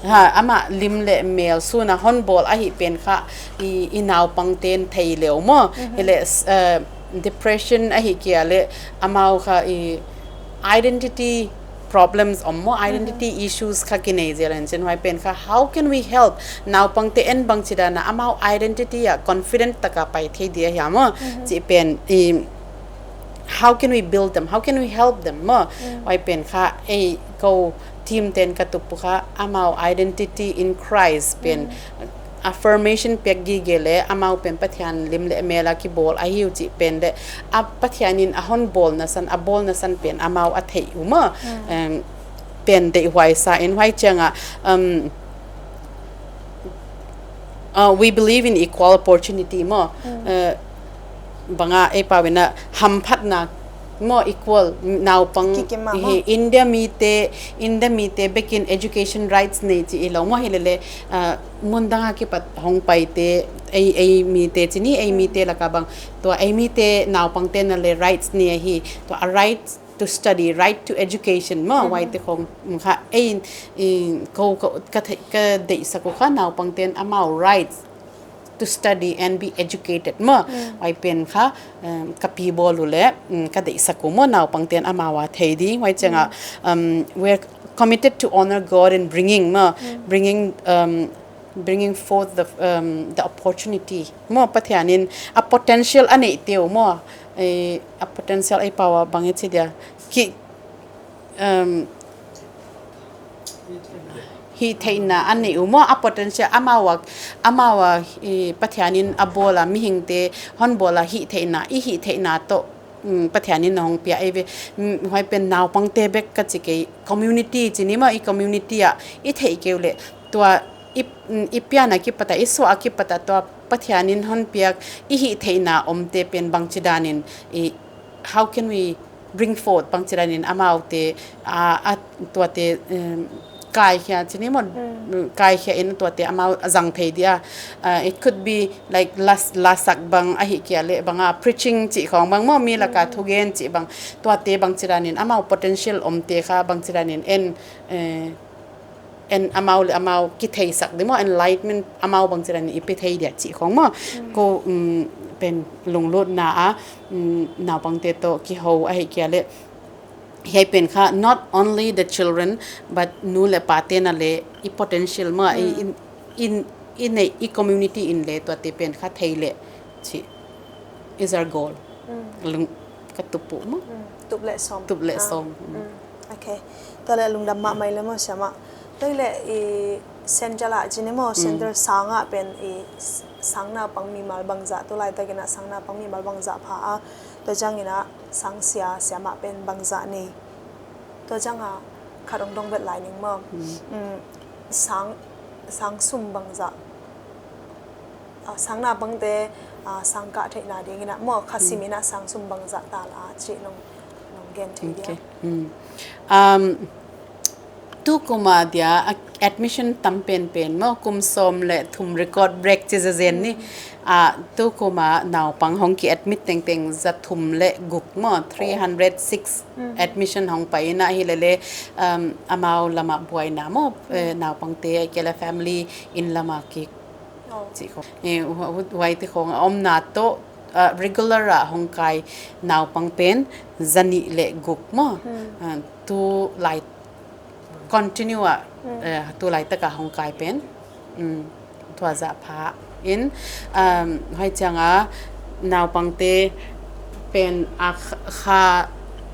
Ha, amah lim le mel sun a hon bawl ahi pen kha i, i naupangten thei leu maw. Hi le, eh, depression ahi kia le amau kha i identity problems om maw, identity issues kha kinei zel in cin. Huai pen kha, how can we help naupangte en bangci dan a amau identity ah confident taka pai thei dia hia maw? Cih pen i, how can we build them? How can we help them maw? Huai pen kha ei ko team ten ka tup uh kha amau identity in Christ pen affirmation piak gige le amau pen Pathian lim le mel a kibawl ahi uh cih pen le a Pathian in a hon bawlna san, a bawlna san pen amau a theih uh maw. Em, pen deihhuai sa in huai ciangah, em, uh, we believe in equal opportunity maw. Uh, banga ei pau in a hamphatna maw, equal naupang hi. India mite, India mite bekin education rights nei ci i lo maw, hi lele, uh, mundang a kipat hong paite, ei, ei mite ci ni, ei mite laka bang, tua ei mite naupangte na le rights nei ahi, tua a rights to study, right to education maw, huaite khong kha ei, i, ko, ko, ka thei, ka deihsak uh kha naupangten amau rights to study and be educated maw. Huai pen kha, um, ka pi bawl uh le, um, ka deihsak uh maw, naupangten amau a thei ding. Huai ciangah, um, we're committed to honor God in bringing maw, bringing, um, bringing forth the, um, the opportunity maw. Pathian in a potential a neihte uh maw, eh, a potential ei pau a bang i ci dia, ki, um, hih theihna a neih uh maw, a potential amau a, amau a, i, Pathian in a bawl a, mihingte hon bawl a, hih theihna, i hih theihna tawh, um, Pathian in na hong pia ei ve. Um, huai pen naupangte bek ka ci kei, community ci ni maw, i community ah i theih kei uh leh tua i, um, i pian a kipat a, i suah a kipat a tua Pathian in hon piak i hih theihna omte pen bangci danin, i, how can we bring forth, bangci danin amaute, a, a, tuate, um, kaikhia ci ni maw, kaikhia in tuate amau a zang thei dia. Uh, it could be like las, lasak bang, ahih kei leh bang a preaching cih khawng bang maw, mi laka thugen cih bang, tuate bangci danin amau potential omte kha bangci danin en, eh, en amau le amau kitheisak ding maw, enlightenment amau bangci danin i pe thei dia cih khawng maw. Ko, um, pen lunglutna a, um, naupangte tawh kiho ahih kei leh hiai pen kha not only the children but nu le pate na le i potential maw, i, in, in, i neih i community in le tuate pen kha thei leh cih is our goal. Lung, ka tup uh maw. Tup le sawm. Tup le sawm. Okay. Tua le lungdam mahmah i le maw siamah. Tua i le i Saint John ah ci ni maw, Saint John sangah pen i s-, sang naupang mimal bangzah, tu laitakin ah sang naupang mimal bangzah pha a, tua ciangin ah sang sia siamah pen bangzah nei. Tua ciangah khat hong dong vet lai ning maw. Mm, sang, sang sum bangzah, ah, sang naupangte, ah, sang kah theihna dingin ah maw, kha simin ah sang sum bangzah ta la cih nong, nong gen thei dia. Okay. Um, tu kum a dia, a, admission tam penpen maw, kum sawm le thum record break ci zezen ni. Ah, tu kum a naupang hong ki admit tengteng za thum le guk maw, three hundred six admission hong pai in ah hi le le, um, amau lamah buaina maw, eh, naupangte ahih kei leh family in lamah kik cih khawng. Eh, hu-, hu-, huaite khawng a omna tawh, ah, regular ah hong kai naupang pen za nih le guk maw. Ah, tu lai continue ah, eh, tu laitak ah hong kai pen, um, tua zah pha in, um, huai ciangah naupangte pen a kh-, kha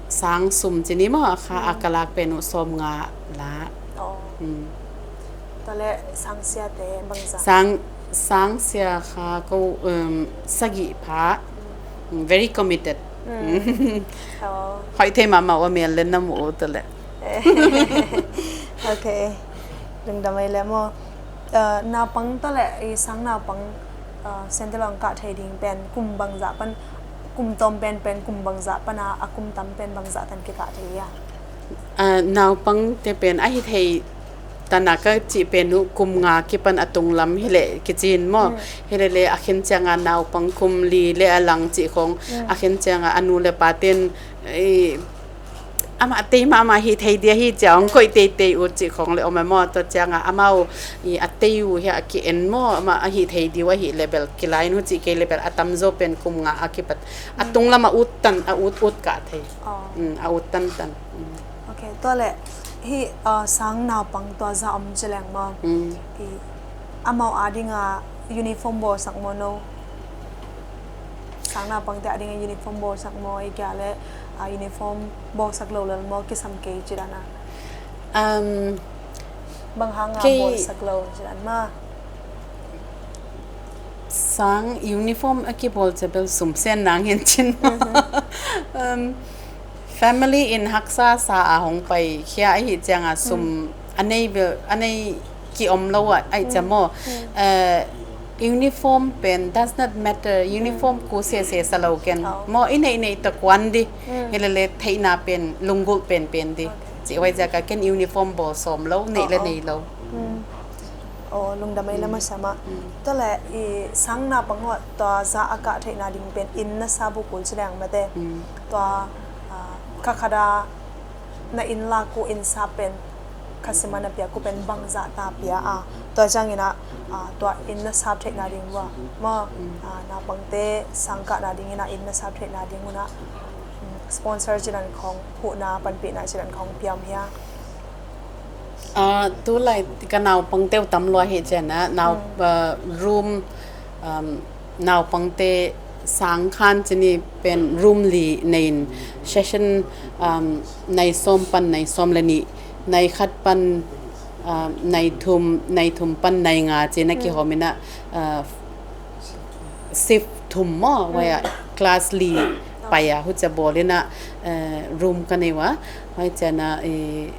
sang sum ci ni maw, a kha a ka lak pen uh sawm nga la. Tua le sang siate bangzah? Sang, sang sia kha ko, um, sagih pha. Very committed. Hoih thei mahmah uh a, mel le na mu uh tua le. Okay. Lungdam ei le maw. Uh, naupang tua le i sang naupang, uh, Saint John ah kah thei ding pen kum bangzah pan, kum tawm penpen kum bangzah pan a, a kum tam pen bangzah tan kikah thei a? Ah, naupangte pen a hi thei tan a ka cih pen uh kum nga kipan a tunglam hi leh kici in maw. Hi le le a khin ciangah naupang kum li le a lang cih khawng, a khin ciangah a nu le paten, eh, amah tei mahmah hi thei dia hi cia hong koih teitei uh cih khawng le om a maw. Tua ciangah amau i a tei uh hi a ki en maw, amah a hi thei diu a hi le bel kilai in uh cih kei le bel a tamzaw pen kum nga a kipat a tunglam a ut tan, a ut ut kah thei. Mm, a ut tantan. Mm. Okay, tua le hi, uh, sang naupang tua zah om ci leng maw. Mm. I, amau ading a uniform bawlsak maw no? Sang naupangte ading a uniform bawlsak maw, i kia le, uh, uniform bawlsak lo lel maw, kisam kei ci dan a. Um, bang hang a bawlsak lo ci dan maw? Sang uniform a kibawl cia bel sum sen nang hen cin. Um, family in haksa sa a hong pai khia ahi ciangah sum a nei bel, a nei ki om lo ah, ai cia maw. Uh, uniform pen does not matter. Uniform ku sese sa lo ken. Maw i neih neih ta kuan di. Hi le le theihna pen lunggulh penpen di. Ci huai ciakah ken uniform bawl sawm lo, neih le nei lo. Aw, lungdam ei le masiamah. Tua le i sang naupang uh tua zah a kah theihna ding pen inn na sap uh kul ci leng mate. Tua, ah, kha khat a na inn lak uh inn sap pen kha sim a na piak uh pen bangzah ta pia a. Tua ciangin ah, ah, tua inn na sap theihna ding uh ah maw, ah, naupangte sang kahna dingin ah inn na sap theihna ding un ah, mm, sponsor ci dan khawng, huhna panpihna ci dan khawng piam hia? Ah, tulai ka naupangte uh tam lua hi cian ah, nau, ah, room, um, naupangte Sang khan cini pen room li nei in session, um, nai sawm pan nai sawm le nih, nai khat pan, um, nai thum, nai thum pan nai nga cina kihawm ina, uh, shift thum maw, huai ah class li pai a, hucia bawl ina, uh, room ka nei ua, huai ciana, eh,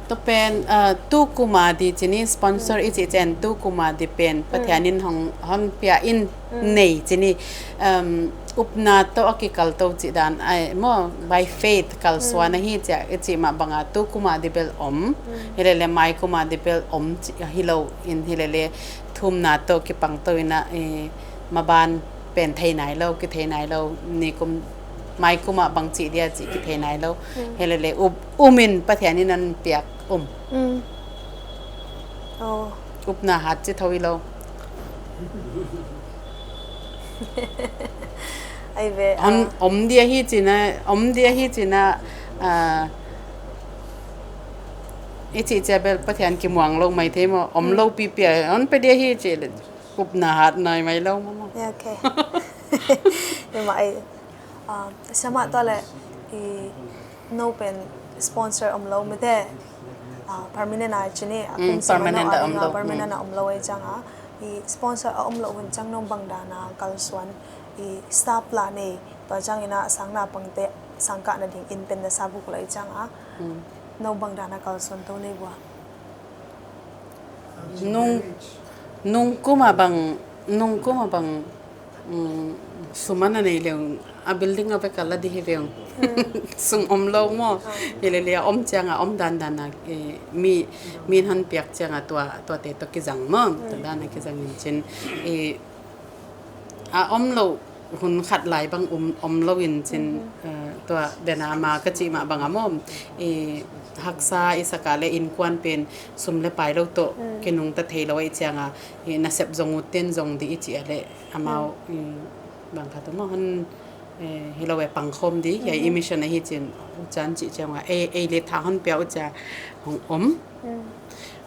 Tua pen, ah, tu kuma di cini sponsor i cih cian tu kuma di pen Pathian in hong, hong pia in nei cini, um, upna tawh a kikal to cih dan ai maw, by faith kalsuan ahi cia i cih mah banga tu kuma di bel om, hi lele mai kuma di bel om cih hi lo in hi lele thumna tawh kipang to ina, eh, maban pen thei nai lo, kithei nai lo, ni kum mai kuma bang cih dia cih kithei nai lo. Hi lele up, um in Pathian in an piak um. Upna hat ci tho i lo. Ai ve, om, ah, om dia hi cina, om dia hi cina, ah, i cih cia bel Pathian kimuang lo mai thei maw, om lo pipi a, on pe dia hi ci le, upna hat nai mai lo maw maw. Ya, okay. Ima ai, ah, siamah tua le, i, no pen sponsor om lo mite, ah, permanent a cini, a kum permanent a om lo, permanent a om lo ai cianga, i sponsor a om lo hun ciang no bang dana kalsuan, i staff la nei, tua ciang ina sangna pangte, sangkahna ding in pen na sa buk lo ai cianga, no bang dana kalsuan to nei bua. Nung, nung kuma bang, nung kuma bang, um, sum a na nei leng, a building a vek a la di hi veng. Sum om lo maw. Hi lele a om cianga, om dandan a, eh, mi, mi hon piak cianga tua, tuate tawh kizang maw. Tua dana kizang in cin, eh, a om lo hun khat lai bang um, om lo in cin, eh, tua dena ama ka cih mah bang a maw, eh, haksa i saka le innkuan pen sum le pai lo tawh kinungta thei lo ai cianga, eh, nasep zong ut ten zong di i cih a le amau, eh, bang khat maw hon, eh, hi lo e pangkhawm di, ya i mission ahi cin, can cih cianga, ei, ei le tha hon pia uh cia hong om.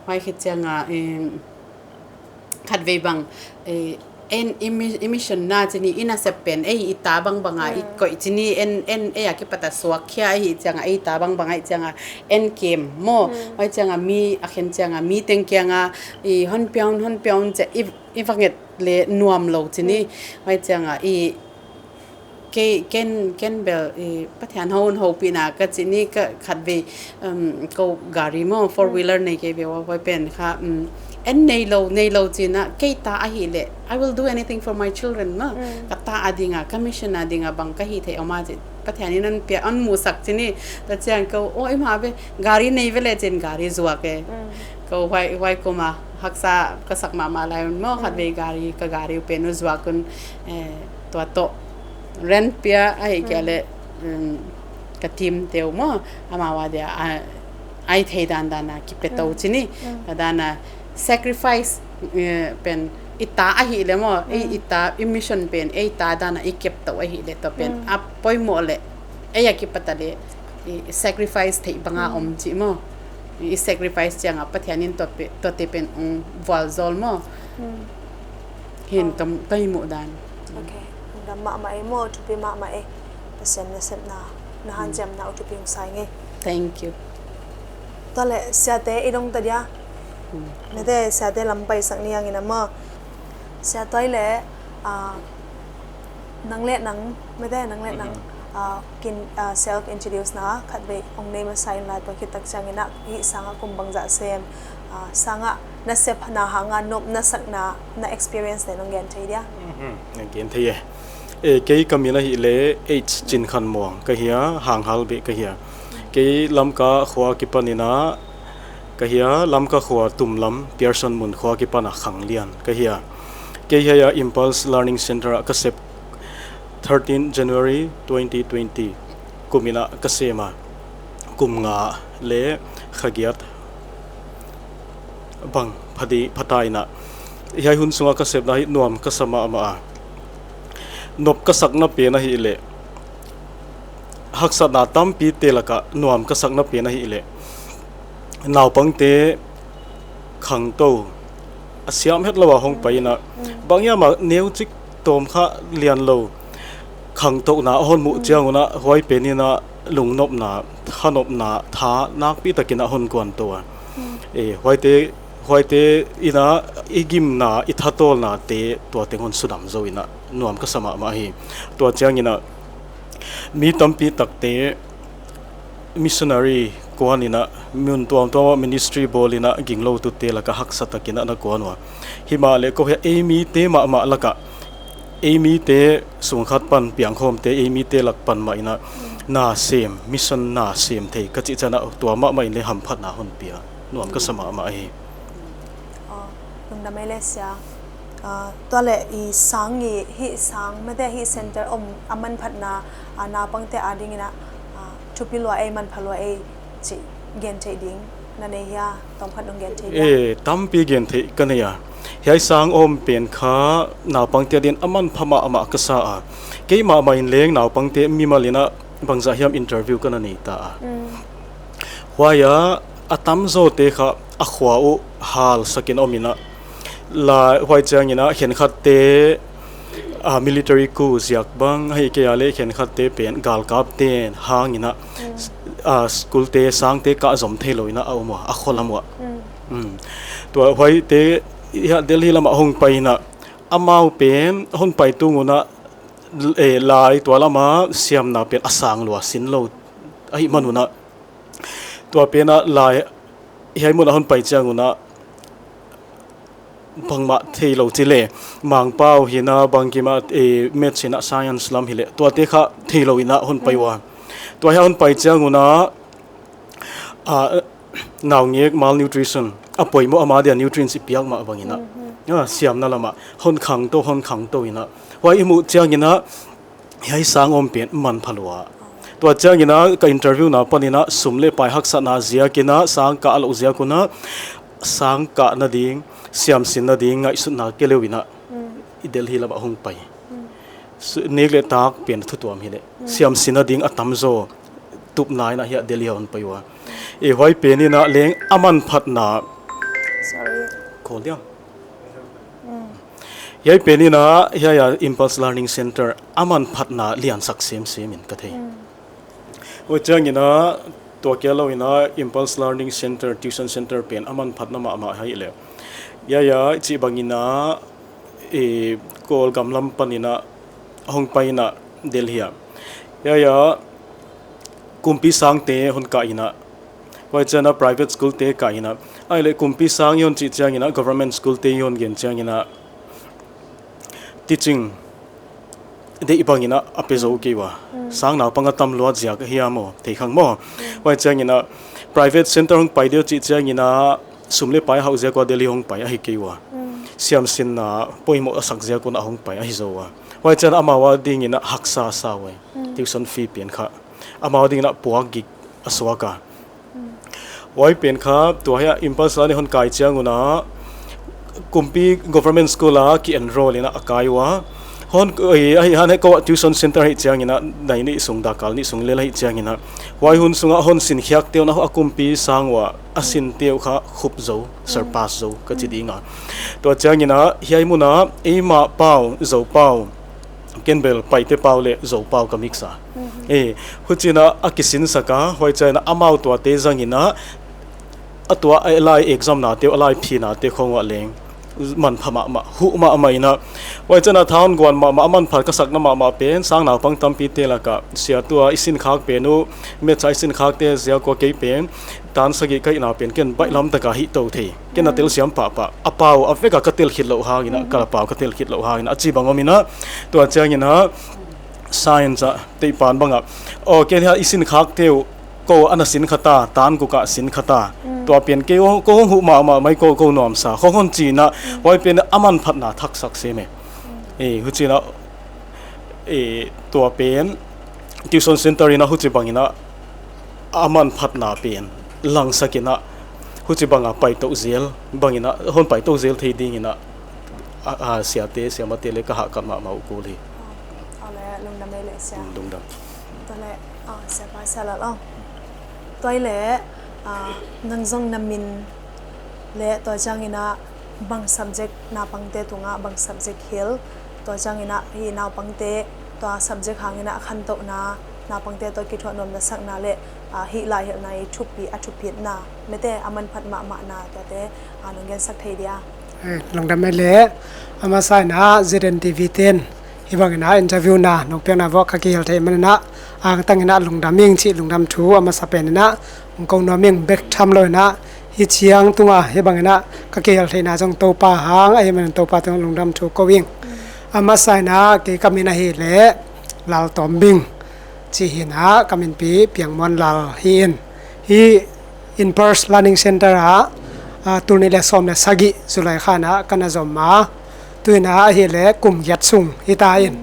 Huai khit cianga, eh, khatvei bang, eh, en i mi-, i mission na cini, i nasep pen ei i ta bangbanga i koih cini, en, en ei a kipata suak khia ahi cianga, ei ta bangbanga i cianga, en kem maw. Huai cianga mi a khen cianga, mi teng kianga, i hon piaun, hon piaun cia i, i vanget le nuam lo cini. Huai cianga i Kei, ken, ken bel, eh, Pathian hon hopihna ka cih ni ka khatvei, um, ko gari maw, four wheeler nei kei ve ua, huai pen kha, um, en nei lo, nei lo cina, kei ta ahih leh, I will do anything for my children maw. Ka ta a dinga, ka mission a dinga bang ka hih theih om a cih Pathian in hon pia, hon musak cini, ta ciang ko, oh, i mah ve, gari nei ve le cin gari zuak e. Ko huai, huai kuma, haksa ka sak mahmah lai un maw, khatvei gari, ka gari uh pen uh zuak un, eh, tua tawh rent pia ahih kei leh, um, ka team te uh maw, amau a dia, a, ai thei dandan a kipia to cini, a dana sacrifice, eh, pen i ta ahih leh maw, ei i ta, i mission pen ei ta dana i kep to ahih leh tua pen a poimoh leh, ei a kipata leh, i sacrifice theih banga om cih maw. I sacrifice cianga Pathian in tua pe-, tuate pen ong vualzawl maw. Hin ka, ka i muh dan. Ok. Dam mahmah e maw, thupi mahmah e. Pasian nasepna, na hanciamna uh thupi ong sa ing e. Thank you. Tua leh siate i dong ta dia. Mete siate lam paisak ni ang ina maw. Sia tua i leh, ah, nang le nang, mete nang le nang, ah, kin, ah, self introduce na khatvei ong nei masa in la, tua khit tak ciangin ah hih sangah kum bangzah sem, ah, sangah na sepna hanga nop na sakna, na experience le nong gen thei dia? Nong gen thei e. Eh, kei ka min ahih leh H Cin Khan Muang ka hi a, Hanghal beh ka hi a. Kei Lamka khua kipan ina ka hi a, Lamka khua tumlam Pearson mun khua kipan a Khang Lian ka hi a. Kei hiai a Impulse Learning Center ah ka sep thirteen January twenty twenty kum ina ka sem a, kum nga le kha giat bang phadi, phata ina. Hiai hun sunga ka sepna hi nuam ka sa mahmah a. Nop ka sakna pen ahih leh, haksatna tampite lakah nuam ka sakna pen ahih leh, naupangte khangto a siam het lo a hong pai ina, bang hiam a neucik tawm kha lian lo khangtohna a hon muh ciangun ah huai penin ah lungnopna, thanopna, tha nakpi takin ah hon guanto a. E, huaite, huaite in ah i gimna, i thatawlnate tua teng hon sudam zo in ah nuam ka sa mahmah hi. Tua ciangin ah mi tampi takte missionary kuan in ah mun tuamtuam ah ministry bawl in ah ginglotute lakah haksa takin ah na kuan uh a. Himahleh ko hiah ei mite mahmah lakah, ei mite sungkhat pan piangkhawmte, ei mite lak pan mah in ah na sem, mission na sem thei ka cih ciang ah tua mahmah in le hamphatna hon pia, nuam ka sa mahmah hi. Aw, lungdam ei le sia. Ah, tua leh i sang i, hih sang mate hih center om a manphatna, ah, naupangte adingin ah, ah, thupi lua ei, manpha lua ei cih gen theih ding na nei hia? Tawmkhat nong gen thei dia? E, tampi gen theih ka nei a. Hiai sang om pen kha naupangte adingin a manpha mahmah ka sa a. Kei mahmah in leng naupangte mimal in ah bangzah hiam interview ka na nei ta a. Huai ah a tamzawte kha a khua uh halsakin om in ah, la, huai ciangin ah khenkhatte, ah, military coup ziak bang, ahih kei a leh khenkhatte pen galkapte hangin ah, ah, schoolte, sangte kah zom thei lo in ah a om uh a, a khualam uh ah. Tua huaite hiah Delhi lamah hong pai in ah, amau pen hon pai tung un ah, e, lai tua lamah siamna pen a sang lua, sin lo ahih man un ah, tua pen ah lai hiai mun ah hon pai ciangun ah bangmah thei lo ci le, Mangpau hi in ah, bangkim ah, e, maths hi in ah, science lam hi leh tuate kha thei lo in ah hon pai uh a. Tua hiah hon pai ciangun ah, ah, naungek malnutrition a poimoh, ama dia nutrients i piak mah bangin ah, ah, siamna lamah hon khangto, hon khangto in ah, huai i muh ciangin ah hiai sang om pen manpha lua. Tua ciangin ah ka interview na panin ah sum leh pai haksatna ziakin ah, sang kah loh ziak un ah, sang kah nading, siamsin nading ngaihsutna kei leu in ah i Delhi lamah hong pai. Su-, nek leh tak pen a thu tuam hi leh siamsin nading a tamzaw tupna in ah hiah Delhi ah hon pai uh a. E, huai penin ah leng a manphatna, sorry, kawl diam. Hiai penin ah hiai ah Impulse Learning Center a manphatna liansak semsem in ka thei. Huai ciangin ah tua kia lo in ah Impulse Learning Center, tuition center pen a manphatna mahmah hi leh, hiai ah i cih bangin ah, e, Kawlgam lam panin ah hong pai in ah Delhi ah, hiai ah kumpi sangte hon kah in ah, huai ciangin ah private schoolte kah in ah, ahih leh kumpi sang i hon cih ciangin ah, government schoolte i hon gen ciangin ah teaching deih bangin ah a pe zo kei uh a. Sang naupang a tam luat ziak ahi a maw, thei khang maw. Huai ciangin ah private center hong pai deuh cih ciangin ah sum leh pai hauh ziak un ah Delhi hong pai ahi kei uh a. Siamsinna poimoh a sak ziak un ah hong pai ahi zaw a. Huai ciangin ah amau adingin ah haksa sa uh a. Tuition fee pen kha amau adingin ah puak gik a suak a. Huai pen kha tua hiah Impulse Learning hon kai ciangun ah kumpi government school ah ki-enroll in ah a kai uh a. Hon, eh, ahih hang hiah ko ah tuition center ahih ciangin ah nai nih sung, dakkal nih sung lel ahih ciangin ah, huai hun sungah hon sinkhiakte uh in ah a kumpi sang uh ah a sinte uh kha khup zo, surpass zo ka ci ding a. Tua ciangin ah hiai mun ah eimah pau, Zo pau, ken bel Paite pau leh Zo pau ka mix a. Eh, huchiin ah a kisinsak a, huai ciangin ah amau tuate zangin ah, a tua a lai examnate uh, a lai phinate khong uh ah leng manpha mahmah, huh mahmah in ah. Huai ciangin ah thaun guan mahmah, a manpha ka sakna mahmah pen sang naupang tampite lakah, sia, tua i sinkhak pen uh, maths a i sinkhakte ziak un ah kei pen tan sagih ka hihna pen ken baihlam taka hih to thei. Ken a telsiam pahpah. A pau a vek a ka tel khit loh hangin ah, ka la pau ka tel khit loh hangin ah, a ci bang om in ah, tua ciangin ah science ah, teipan bangah, aw, ken hiah i sinkhakte uh, ko a na sin kha ta, tan guk ah sin kha ta. Tua pen kei, ko hong huh mahmah mai, ko, ko nuamsa khong hon ci in ah, huai pen a manphatna thaksak sem e. Eh, huchiin ah, eh, tua pen tuition center in ah huchi bangin ah a manphatna pen langsak in ah, huchi banga paitoh zel bangin ah, hon paitoh zel thei dingin ah, a, a, siate, siamate leh ka hahkat mahmah uh kul hi. Aw, aw leh, lungdam ei leh sia. Mm, lungdam. Tua leh, aw, siapa Siahlal aw. Tua leh, ah, nang zong na min leh tua ciangin ah bang subject, naupangte tungah bang subject hil, Tua cianginah hih naupangte tua subject hanginah a khantohna, naupangte tua kithuah nuamna sakna le, ah, hih laihilhna i thupi a thupitna mete a manphat mahmahna tuate, ah, nong gensak thei dia? Eh, lungdam ei le. A masa inah Z N T V ten hih banginah interview na nong piakna vawh ka kihel theih maninah angtanginah lungdam ing cih lungdam thu a masa peninah hong ko nuam ing. Bek tham loinah hih ciang tunga hih banginah ka kihel theihna zong Topa hang ahih manin Topa tungah lungdam thu ko ing. A masa inah kei ka min ahih leh Lal Tawm Bing ci hinah ka minpi Piang Muan Lal hi in. Hih Impulse Learning Center ah, ah, tul nih le sawm le sagih July khanah ka na zom a, tuinah ahih leh kum giat sung hi ta in.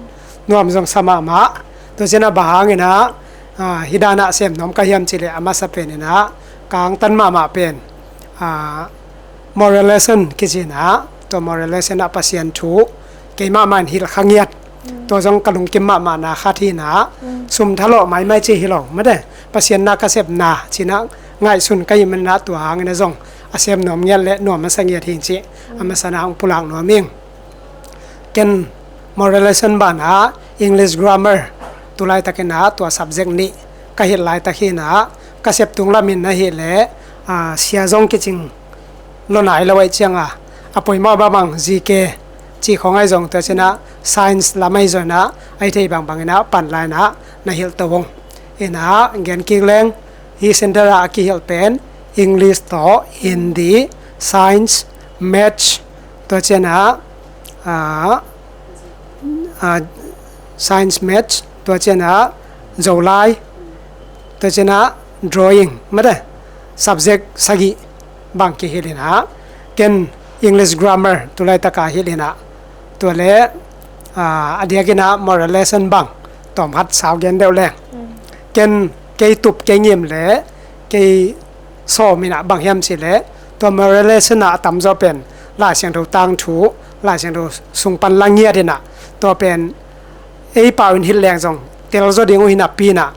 Nuam zong sa mahmah. Tua cianah bang hanginah, ah, hih danah sem nuam ka hiam cih leh a masa peninah ka angtan mahmah pen, ah, moral lesson kici inah, tua moral lesson ah Pasian thu keimah mah in hilh kha ngiat. Tua zong ka lungkim mahmahna khat hinah, sum thalawh maimai ci hi lo mate, Pasian na ka sepna cinah ngaihsun ka hih maninah tua hanginah zong a sem nuam ngiat le nuam a sa ngiat hi ci a masa inah hong pulak nuam ing. Ken moral lesson banah English grammar tu laitakinah tua subject nih ka hilh laitak hinah ka sep tung lamin ahih leh, ah, sia zong kicing lo nai lo ahih cianga a poimawh bamang G K cih khawng ahi zong tua cinah science lam ahi zonah ahi thei bangbanginah pan lainah na hilh to ung. Inah gen kik leng hih center ah a kihilh pen English tawh Hindi, science, maths, tua cianah, ah, ah, science, maths, tua cianah Zolai, tua cianah drawing mate, subject sagih bang kihilh inah, ken English grammar tu laitaka hilh inah, tua le, ah, a diakinah moral lesson bang tawm khat sau gen deuh leng. Ken kei tup kei ngim le kei sawm inah bang hiam cih leh tua moral lesson ah a tamzaw pen Lai Siangtho tangthu, Lai Siangtho sung pan la ngiat inah, tua pen ei pau in hilh leng zong telzaw ding uh hi napi inah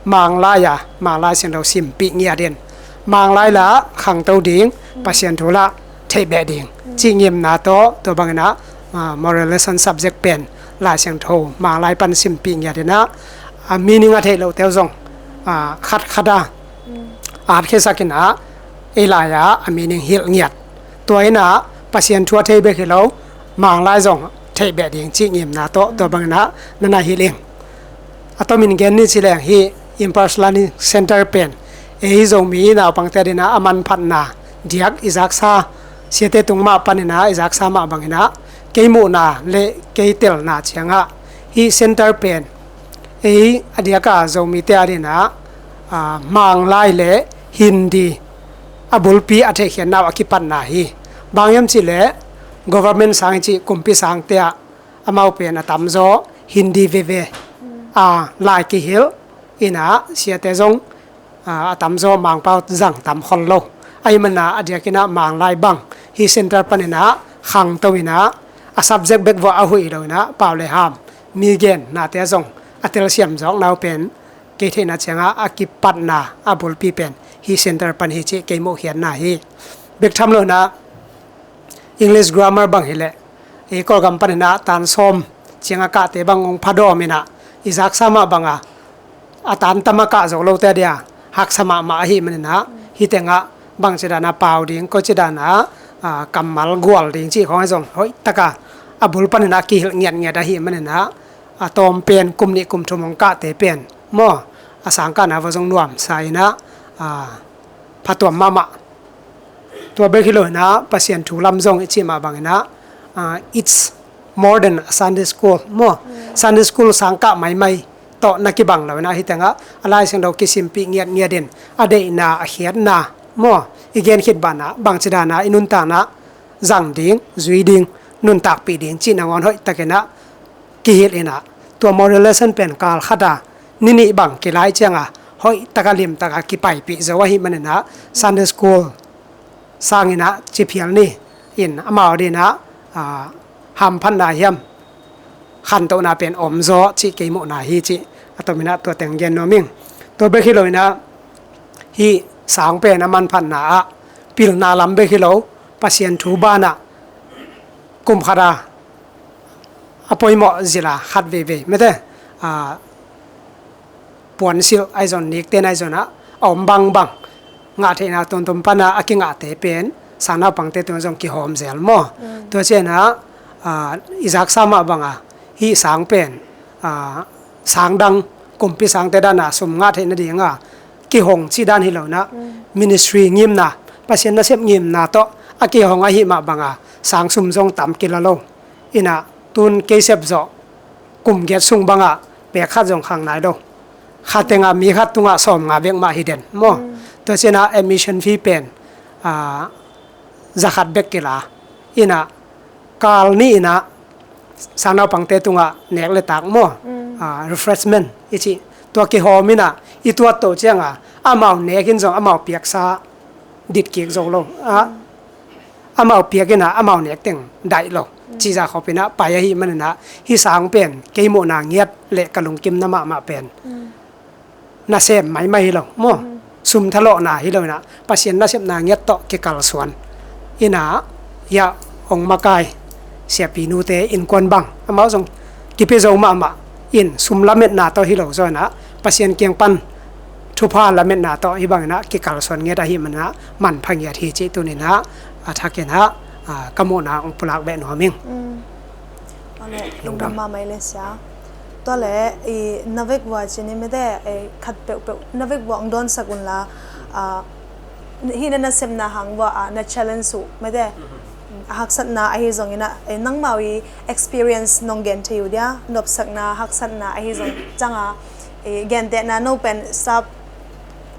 Manglai ah Manglai Siangtho simpih ngiat in, Manglai lah khangto ding, Pasian thu lah theihbeh ding cih ngimna tawh tua banginah, ah, moral lesson subject pen Lai Siangtho Manglai pan simpih ngiat inah, a meaning a theih lote uh zong, ah, khatkhat a atkhiasak inah ei lai-ah a meaning hilh ngiat. Tua inah Pasian thu a thei bek hi lo, Manglai zong theihbeh ding cih ngimna tawh tua banginah na na hilh ing. A tomin gen ni ci leng hih Impulse Learning Center pen ei Zomi naupangte dinah a manphatna diak i zaksa, siate tung mah paninah i zaksa mah banginah kei muhna le kei telna ciangah hih center pen ei a diaka Zomite a dinah, ah, Manglai le Hindi a bulpi a theihkhiatna uh a kipatna hi. Bang hiam cih leh government sang i cih kumpi sangte ah amau pen a tamzaw Hindi veve a lai kihilh inah siate zong, ah, a tamzaw Mangpau zang tam khol lo. Ahih maninah a diakinah Manglai bang hih center paninah khangto inah a subject bek vawh a huih lo inah pau le ham mi gen nate ah zong a telsiam zawkna uh pen kei theihna ciangah a kipatna a bulpi pen hih center pan hi cih kei muhkhiatna hi. Bek tham loinah English grammar bang hileh ei Kawlgam paninah tan sawm ciangah kahte bang hong phadawm inah i zaksa mah banga a tan tam a kah zo lote a dia haksa mahmah ahih maninah hih tengah bangci dana pau ding, koici dana, ah, kammal gual ding cih khawng ahi zong hoihtaka a bul paninah kihilh ngiatngiat ahih maninah a tawm pen kum nih kum thum hong kahte pen maw, a sangkahna va zong nuamsa inah, ah, phatuam mahmah. Tua bek hi loinah Pasian thu lam zong i cih mah banginah, ah, it's more than a Sunday school maw. Sunday school sangkah maimai tawh na kibang loinah hih tengah a Lai Siangtho kisimpih ngiatngiat in a deihna a khiatna maw, i gen khit banah bangci dana i nuntakna zang ding, zui ding, nuntakpih ding cih nangawn hoihtakinah kihilh inah tua moral lesson pen kal khata ni nih bang kilai cianga hoihtaka limtaka kipaipih zo ahih maninah Sunday school sanginah ciphial ni in amau dinah, ah, hamphatna hiam khantohna pen omzaw cih kei muhna hi cih a tominah tua teng gen nuam ing. Tua bek hi loinah hih sang pen a manphatna ah pilna lam bek hi lo, Pasian thu banah kum khata a poimawh zila khat veivei mete, a, puansilh ahi zong nikten ahi zong ah a om bangbang ngah theihna tuamtuam pana a kingahte pen sang naupangte tungah zong kihawm zel maw? Tua cianah, a, i zaksa mah banga hih sang pen, a, sang dang kumpi sangte dana sum ngah theih nadinga kihong cih dan hi lo inah, ministry ngimna, Pasian nasep ngimna tawh a kihong ahi mah banga sang sum zong tam kila lo. Inah tun kei sep zawh kum giat sung bangah pek khat zong khang nai lo. Khat tengah mi khat tungah sawm nga bek mah hi den maw? Tua cianah admission fee pen, a, zakhat bek kila. Inah kal ni inah sang naupangte tungah nek le tak maw? A, refreshment i cih tua kihawm inah i tuat to cianga amau nekin zong amau piaksa dit kik zo lo. A, amau piak inah amau nek teng daih lo. Cihzah khop inah pai ahi maninah hih sang pen kei muhna ngiat le ka lungkimna mahmah pen nasem maimai hi lo maw? Sum thalawhna hi lo inah Pasian nasepna ngiat tawh kikalsuan inah, hiah hong makai siapi nute innkuan bang amau zong kipia zo mahmah in sum lametna tawh hi lo zaw inah Pasian kiang pan thupha lametna tawh hi bang inah kikalsuan ngiat ahi manah manpha ngiat hi cih tuninah a thak inah, a, ka muhna hong pulak beh nuam ing. Lungdam mahmah i le sia. Tua le i na vek vua cini mete, e, khat peuhpeuh na vek vua ang dawnsak unla, a, hih na nasepna hang vua a na challenge uh mete, a haksatna ahi zong inah, e, nangmau i experience nong gen thei uh dia, nopsakna haksatna ahi zong canga, e, gentehna no pen sap,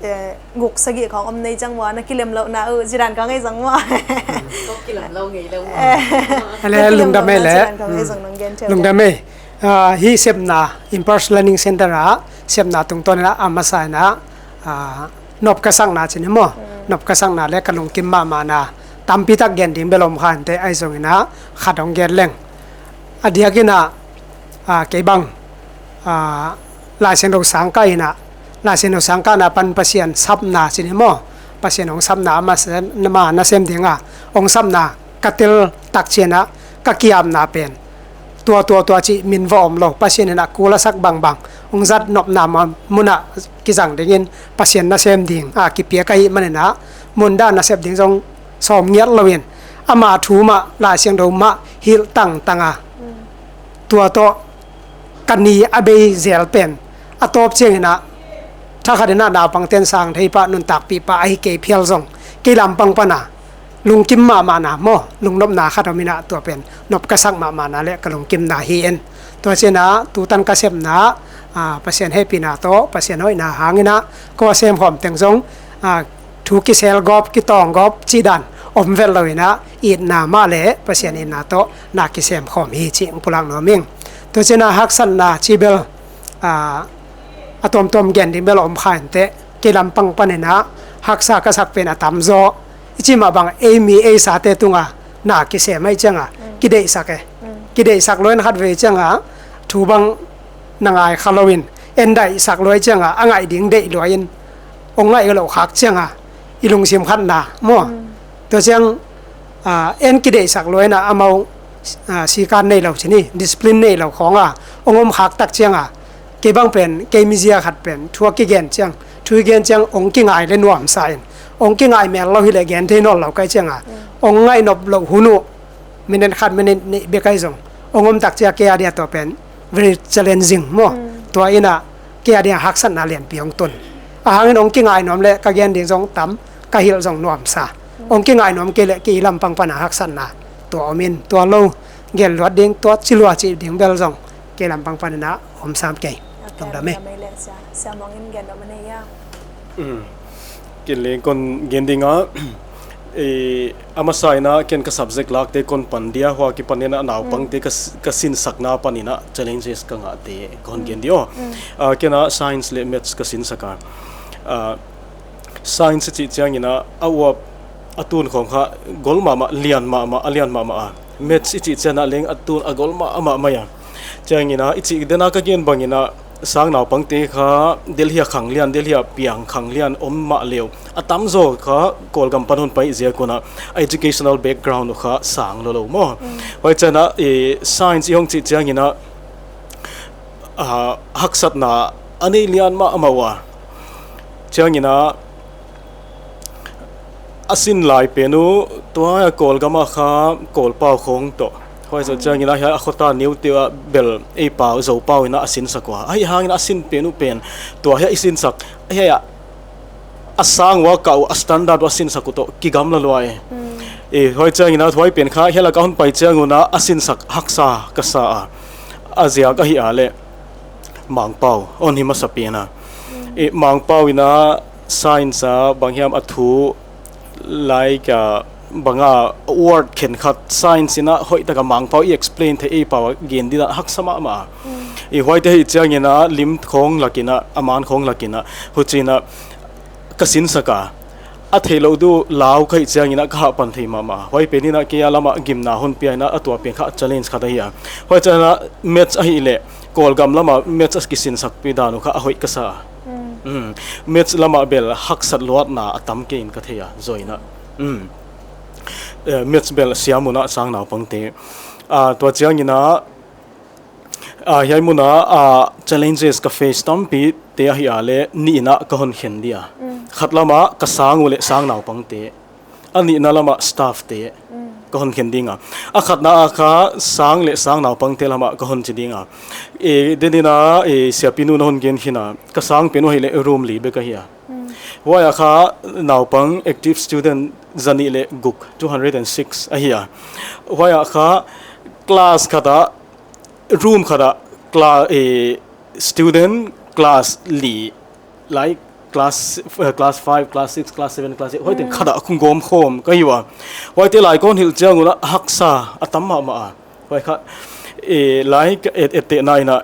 e, guk sagih khawng om nei cang vua na kilem lohna uh zidan khawng ei zong vua. Kok kilem lo ngei lo vua. Ale lungdam ei le. Lungdam ei. A, hih sepna, Impulse Learning Center ah sepna tungtawn inah a masa inah, a, nop ka sakna cini maw? Nop ka sakna le ka lungkim mahmahna tampitak gen ding bel om kha inteh ahi zong inah khat hong gen leng. A diak inah, a, kei bang, a, Laisiangtho sang ka inah, Laisiangtho sang ka na pan Pasian sapna cini maw? Pasian hong sapna a masa, ma nasem dinga hong sapna ka tel tak cianah ka kiapna pen tua, tua, tua cih min va om lo. Pasian inah kul a sak bangbang hong zat nopna ma munah kizang dingin Pasian nasem ding a kipiak ahi maninah munda nasep ding zong sawm ngiat loin ama thu mah Laisiangtho mah hilh tangtanga tua tawh ka ni a bei zel pen a tawp cianginah thakhat inah naupangten sang thei pah nuntakpih pah ahi kei phial zong kei lampang pana lungkim mahmahna maw, lungnopna khat om inah tua pen nop ka sak mahmahna le ka lungkimna hi en. Tua cianah tutan ka sepna, a, Pasian hehpihna tawh Pasian hoihna hanginah ko a semkhawm teng zong, a, thu kisel gawp kitawng gawp cih dan om vet lo inah itna mah le Pasian itna tawh na kisemkhawm hi cih hong pulak nuam ing. Tua cianah haksatna cih bel, a, a tuamtuam gen ding bel a om kha inteh kei lampang paninah haksa ka sak pen a tamzaw i cih mah bang ei mi ei sate tunga na kisem ahi cianga kideihsak e. Kideihsak luain khat vei cianga thu bang na ngai kha loin en daihsak luai cianga a ngaih ding deih luai in hong ngaih loh khak cianga i lungsim khatna maw? Tua ciang, a, en kideihsak luaina amau, a, sikan nei lo cini discipline nei lo khawnga hong om khak tak cianga kei bang pen kei mizia khat pen thu a kigen ciang thu i gen ciang hong kingai le nuamsa in hong kingai mel lo hileh gen thei nawn lo kai cianga hong ngaih nop loh hun uh minute khat minute nih bek ahi zong hong om tak cia kei a dia tua pen very challenging maw? Tua inah kei a dia haksatna lianpi hong tun. A hangin hong kingai nuam le ka gen ding zong tam ka hilh zong nuamsa. Hong kingai nuam kei le kei lampang pana haksatna tua om in tua lo gel luat ding tua ci lua cih ding bel zong kei lampang paninah om sam kei. Lungdam ei. Siamongin gen dom a nei ia. Ken le kon gen dinga, e, a masa inah ken ka subject lakte kon pan dia hua kipaninah naupangte ka, ka sinsakna paninah challenges ka ngahte kon gen dia aw. A, kenah science le maths ka sinsaka. A, science i cih cianginah a uap a tun khawng kha gol mahmah lian mahmah a lian mahmah a. Maths i cih cianah leng a tun a gol mahmah mai a. Cianginah i cih dena ka gen banginah Sang naupangte kha Delhi ah khanglian, Delhi ah piang khanglian om mah leh a tamzaw kha Kawlgam pan hong pai ziak un ah educational background uh kha sang lua lo maw. Huai ciang ah science i hong cih ciangin ah haksatna a nei lian mahmah uh a, ciangin ah a sin lai pen uh tua a Kawlgam ah kha Kawlpau khawng tawh, huai zoh ciangin ah hiai a khuata neute ah bel ei pau Zopau in ah a sinsak uh a, ahih hangin a sin pen uh pen tua hiai i sinsak hiai ah a sang uh a kah uh a standard uh a sinsak uh tawh kigamla lua e. Huai ciangin ah huai pen kha hiai lak ah hong pai ciang un ah a sinsak haksa ka sa a, a ziak ahih leh Mangpau hong hi masa pen a, Mangpau in ah science ah banghiam a thu, like, banga word khenkhat science in ah hoihtak a Mangpau i explain theih ei pau a gen ding ah haksa mahmah a. Huaite ahih ciangin ah lim khawng lak in ah, a man khawng lak in ah, huchiin ah ka sinsak a, a theih louh duh lau ka hih ciangin ah ka hahpan thei mahmah. Huai pen in ah kei a lam ah gimna hon pia in ah a tua pen kha challenge khat ahi a. Huai ciangin ah maths ahih leh Kawlgam lam ah maths a kisinsakpih dan uh kha a hoih ka sa a. Maths lam ah bel haksat luatna a tam kei in ka thei a, zaw in ah maths bel siam un ah sang naupangte, tua ciangin ah hiai mun ah challenges ka face tampite ahih leh nih in ah ka hong khen ding a. Khat lam ah ka sang uh leh sang naupangte, a nihna lam ah staffte ka hong khen ding a. A khatna ah kha sang leh sang naupangte lam ah ka hong ci ding a. Denin ah siapi nu'n a hong gen khin a, ka sang pen uh ahih leh room li bek ahi a. Huai ah kha naupang active student zanih leh guk, two hundred and six ahi a. Huai ah kha class khat ah, room khat ah student class li, like class, class five, class six, class seven, class eight, huai teng khat ah kong gawm khawm ka hi uh a. Huaite lai kong hilh ciang un ah haksa a tam mahmah a. Huai kha, like, ettehna in ah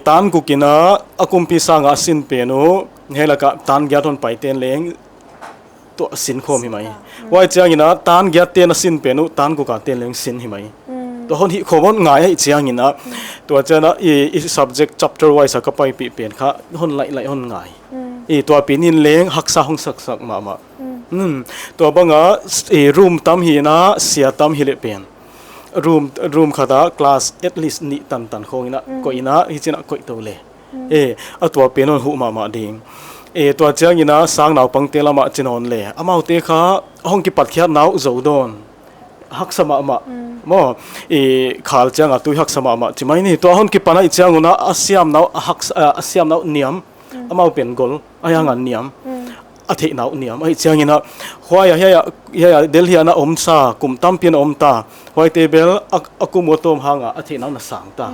tan guk in ah a kumpi sang a a sin pen uh hiai lak ah tan giat hong paite'n leng tua sin khawm hi mai. Huai ciangin ah tan giatte'n a sin pen uh tan guk a te'n leng sin hi mai. Tua hong hih khawm hong ngai ahih ciangin ah, tua ciangin ah i subject chapter wise a ka paipih pen kha hong laih laih hong ngai. Tua pen in leng haksa hong saksak mahmah. Tua bang ah room tam hi in ah sia tam hi leh pen room, room khat ah class at least nih tantan khawng in ah koih in ah, hichi'n ah koih to le, a tua pen hong huh mahmah ding. Tua ciangin ah sang naupangte lam ah ci nawn le, amaute kha hong kipatkhiatna uh zo dawn haksa mahmah maw. Khal ciang a tui haksa mahmah ci mai ni. Tua hong kipan ahih ciang un ah a siamna uh niam, amau pen gol, ahih hang a niam, a theihna uh niam ahih ciangin ah, huai ah hiai ah Delhi ah na omsa kum tampi na om ta. Huaite bel a kum uh a tawm hang a a theihna uh na sang ta.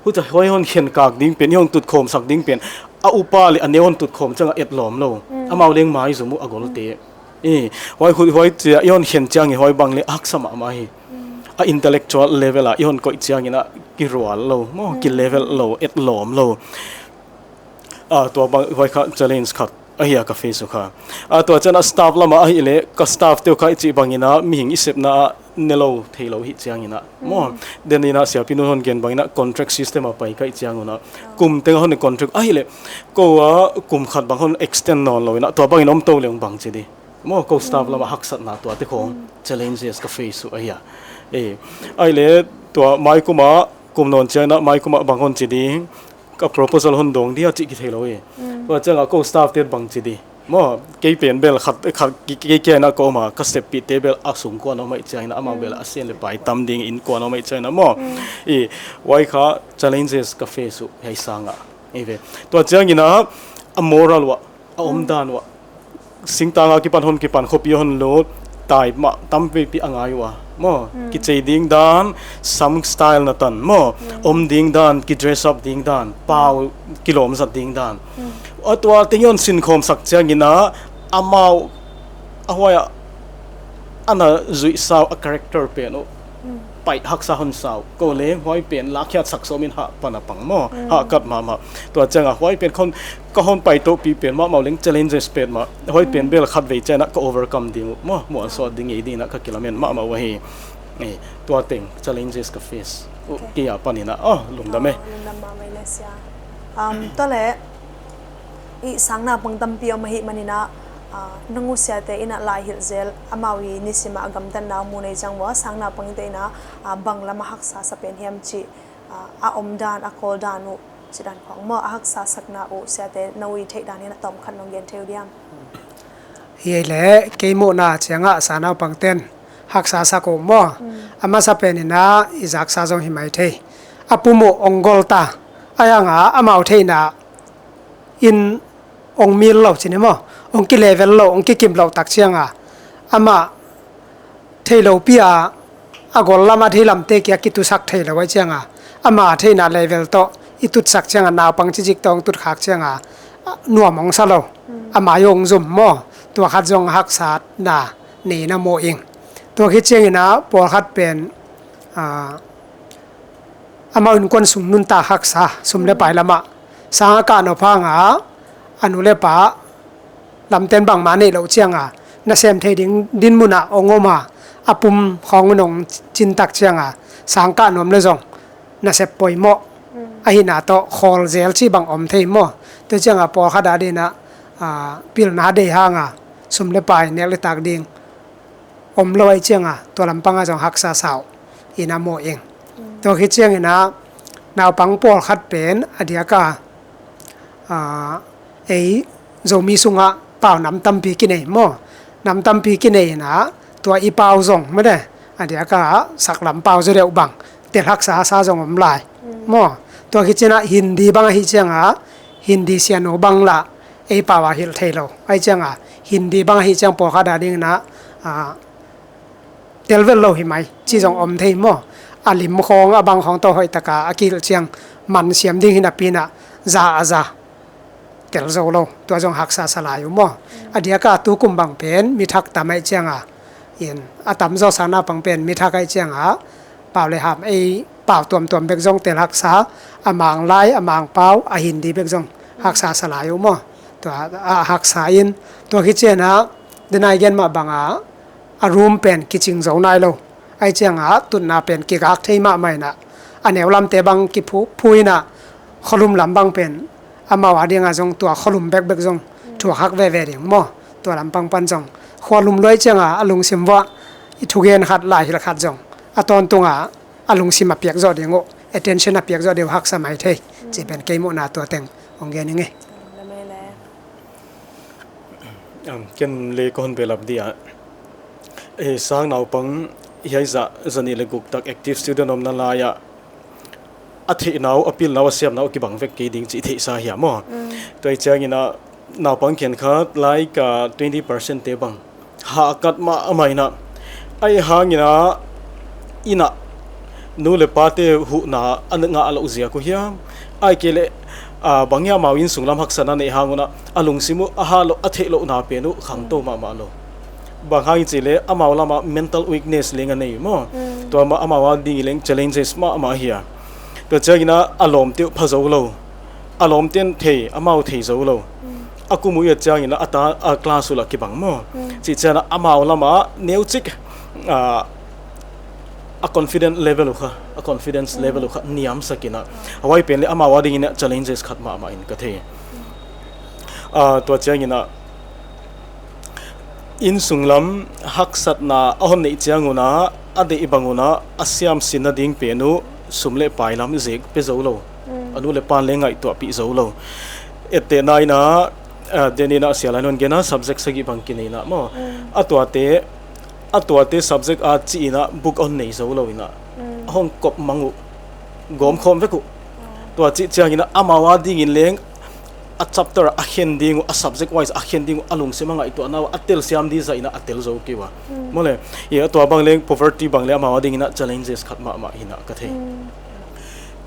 Huchia huai hong khenkak ding pen, i hong tutkhawmsak ding pen a upa leh a neu hong tutkhawm ciang a etlawm lo, amau leng maizum uh a golte. Huai ciang i hong khen ciangin huai bang leh haksa mahmah hi. A intellectual level ah i hong koih ciangin ah kirual lo maw, kilevel lo, etlawm lo. Tua bang huai kha challenge khat ahi a ka face uh kha. Tua ciang ah staff lam ah ahih leh ka staffte uh kha i cih bangin ah mihing i sepna ah ne lo thei lo hi ciangin ah maw. Denin ah siapi nu'n hong gen bangin ah contract system a pai ka hih ciang un ah kum teng hong contract ahih leh kou a kum khat bang hong extend nawn lo in ah tua bangin om to leng bang ci di maw. Kou staff lam ah haksatna tuate khawng challenges ka face uh ahi a. Ahih leh tua maikum ah kum nawn ciangin ah maikum ah bang hong ci ding, ka proposal hong dawng ding a cih kithei lo hi. Tua ciang ah kou staffte bang ci di maw. Kei pen bel khat, kei kia in ah ka om a, ka seppihte bel a sungkuan a om ahih ciangin ah amau bel a sen leh pai tam ding innkuan a om ahih ciangin ah maw. Huai kha challenges ka face uh hiai sang ah. Tua ciangin ah a moral uh ah, a omdan uh ah, singtang a kipan hong kipan, khuapi hong lut, tai mah tampipi a ngai uh a maw. Kichei ding dan, sam style na tan maw, om ding dan, ki dress up ding dan, pau kilawm zat ding dan, a tua teng i hong sinkhawmsak ciangin ah amau a huai ah a na zuihsa uh a character pen uh paih haksa hong sa uh. Kou leng huai pen lakkhiatsak sawm in hahpan a pang maw, hahkat mahmah. Tua ciang ah huai pen ka hong paitohpih pen mahmah uh leng challenges petmah. Huai pen bel khatvei ciang ah ka overcome ding uh maw, muansuah ding ngei dingin ah ka kilamen mahmah uh ahi. Tua teng challenges ka face uh kei a panin ah, oh, lungdam e. Lungdam mahmah ing e sia. Tua leh i sang naupang tampi om ahih manin ah, nang uh siate in ah lai hilh zel, amau i nisim ah a gamtatna uh mu nei ciang uh a, sang naupangte in ah bang lam a haksa sa pen hiam cih a omdan, a kawldan uh, cidan khawng maw, a haksa sakna uh siate na uh i theihdan in ah tawmkhat nong gen thei uh diam? Hi ei leh kei muhna ciangah sang naupangten haksa sak uh maw, a masa penin ah i zaksa zong hi mai thei. A pum uh ong gol ta, a hiangah amau theihna in ong mil lo cin hi maw, ong kilevel lo, ong kikim lo tak ciangah amah thei lopi a, a gol lam a thei lamte kia kitusak thei lo ai ciangah ama theihna level tawh i tutsak ciangah, naupang cicik tawh ong tutkhak ciangah nuam ong sa lo. Ama i ong zum maw, tua khat zong haksatna nei na maw ing. Tua khit ciangin ah pawlkhat pen amau innkuan sung nuntak haksa, sum le pai lamah sang a kah nop hangah a nu le pa lamten bangmah neih loh ciangah nasem thei ding dinmunah ong om a, a pum khawng un ong cintak ciangah sang kah nuam le zong nasep poimawh ahihna tawh khawl zel cih bang om thei maw. Tua ciangah pawlkhat a dinah pilna dei hangah sum le pai nek le tak ding om lo ai ciangah tua lampangah zong haksa sa uh ina maw ing. Tua khit ciangin ah naupang pawlkhat pen a diaka ei Zomi sungah pau nam tampi kinei maw. Nam tampi kinei inah tua i pau zong mate a diaka saklam pau zaw deuh bang tel haksa sa zong om lai maw. Tua khit ciangah Hindi bang ahi ciangah Hindi sianu bang lah ei pau a hilh thei lo ai ciangah Hindi bang ahi ciang pawlkhat a dinginah tel vel lo hi mai ci zong om thei maw. A lim khawng a bang khawng tawh hoih taka a kihilh ciang man siam ding hi napi inah za a za tel zo lo, tua zong haksa sa lai uh maw. A diaka tukum bang pen mithak tam ai ciangah in a tamzaw sang naupang pen mithak ai ciangah pau le ham ei pau tuamtuam bek zong tel haksa, a mang lai, a mang pau, a Hindi bek zong haksa sa lai uh maw. Tua a haksa in tua khit ciangah denai gen mah bangah a room pen kicing zo nai lo ai ciangah tutna pen kigak thei mahmah inah a neu lamte bang kiphu phu inah khualum lam bang pen amau a dingah zong tua khualum bekbek zong thuakhak veve ding maw. Tua lampang pan zong khualum luai ciangah a lungsim vuah i thugen khat, laihilh khat zong a tawntungah a lungsim a piak zawh ding uh, attention a piak zawh ding uh haksa mai thei ci pen kei muhna tua teng hong gen ing e. Ken le ka hon behlap dih ah, sang naupang hiai zah zanih le guk tak active student omna lai-ah a theihna uh, a pilna uh, a siamna uh kibang vek kei ding cih theihsa hiam maw? Tua hi ciangin ah naupang khenkhat like twenty percent te bang hahkat mahmah inah, ahi hangin ah inah nu le pate huhna a ngah loh ziak uh hiam, ahi kei leh bang hiam amau inn sunglam haksatna neih hang unah a lungsim uh a hah loh, a theih lohna pen uh khangto mahmah lo. Bang hang i cih leh amau lamah mental weakness leng a nei maw. Tua mah amau a dingin leng challenges mahmah hi a. Tua ciangin ah a lawmte uh pha zo lo, a lawmte in thei, amau thei zo lo. A kum uh i et ciangin ah a ta a class uh lah kibang maw. Cih ciangin ah amau lamah neucik a confident level uh kha, a confidence level uh kha niamsak inah, a huai pen le amau a dingin ah challenges khat mahmah in ka thei. Tua ciangin ah inn sunglam haksatna a hon neih ciang unah a deih bang unah a siamsin nading pen uh sum le pai lam zek pia zo lo. A nu le pan le ngaihtuahpih zo lo. Ettehna inah, deninah sia lai non gena subject sagih bang kinei inah maw. A tuate, a tuate subject a cih inah book a hon nei zo lo inah a hong kop mang uh, gawmkhawm vek uh. Tua cih ciangin ah amau a dingin leng a chapter a khen ding uh, a subject wise a khen ding uh, a lungsim a ngaihtuahna uh a telsiam ding zah inah a tel zo kei uh a. Maw le, i a tua bang leng poverty bang le amau a dingin ah challenges khat mahmah hi inah ka thei.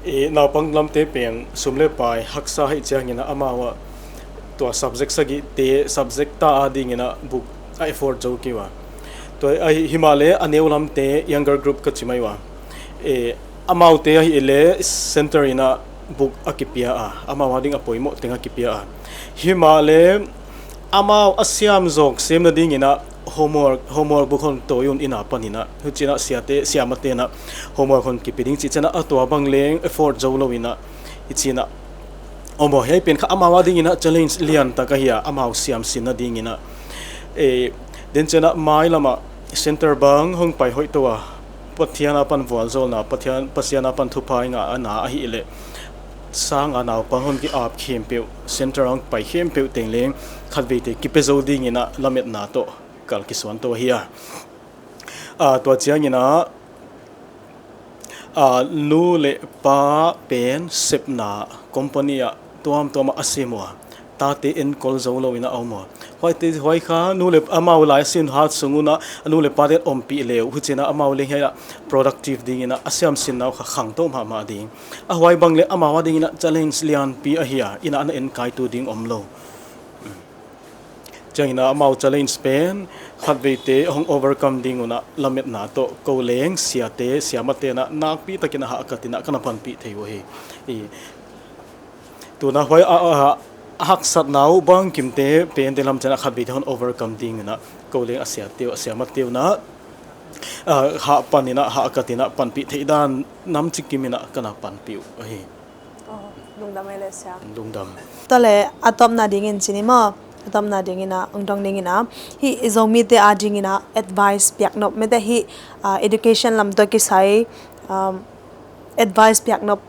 I naupang lamte pen sum le pai haksa hi ciangin ah amau ah tua subject sagihte subject ta a dingin ah book a afford zo kei uh a. Tua ahi, himah le a neu lamte younger group ka ci mai uh a. Amaute ahih leh center inah book a kipia a, amau a ding a poimawh teng a kipia a. Himah leh amau a siam zawk sem nading inah homework homework book hon tawi un inn ah panin ah, hucin ah siate siamate in ah homework hon kipia ding cih ciang ah, a tua bang leng effort zo lo in ah, hi cih in ah, om aw, hiai pen kha amau a dingin ah challenge lian tak ahi a, amau siamsin nadingin ah. Eh, den ciang ah mailam ah center bang hong pai hoih to a, Pathian a pan vualzawlna, Pathian, Pasian a pan thupha i ngahna ahih leh, sang a naupang hong ki-ap khempeuh, center hong pai khempeuh teng leng khatveite kipia zo dingin ah lametna tawh kal kisuan to hi a. Ah, tua ciangin ah, ah, nu le pa pen sepna company ah tuamtuam ah a sem uh a, tate enkol zo lo in ah a om uh a. Huaite, huai kha nu le, amau lai sin hat sung un ah, a nu le pate ompih le uh, hucin ah amau leng hiai ah productive dingin ah a siamsinna uh kha khangto mahmah ding. A huai bang leh amau a dingin ah challenge lianpi ahi a, inn ah na enkaitu ding om lo. Ciangin ah amau challenge pen khatveite hong overcome ding un ah lametna tawh ko leng siate siamate in ah nakpi takin a hahkat in ah ka na panpih thei uh hi. I, tu in ah huai a, a, a haksatna uh bangkimte pen den lam ciang ah khatveite hong overcome ding in ah ko leng a siate uh, a siamate uh in ah, ah, hahpan in ah, hahkat in ah panpih theih dan nam cikim in ah ka na panpih uh hi. Oh, lungdam ei le sia. Lungdam. Tua leh a tawpna dingin ci ni maw, a tawpna dingin ah, ong dong dingin ah, hih Zomite a dingin ah advice piaknop, mite hih, ah, education lam tawh kisai, um, advice piaknop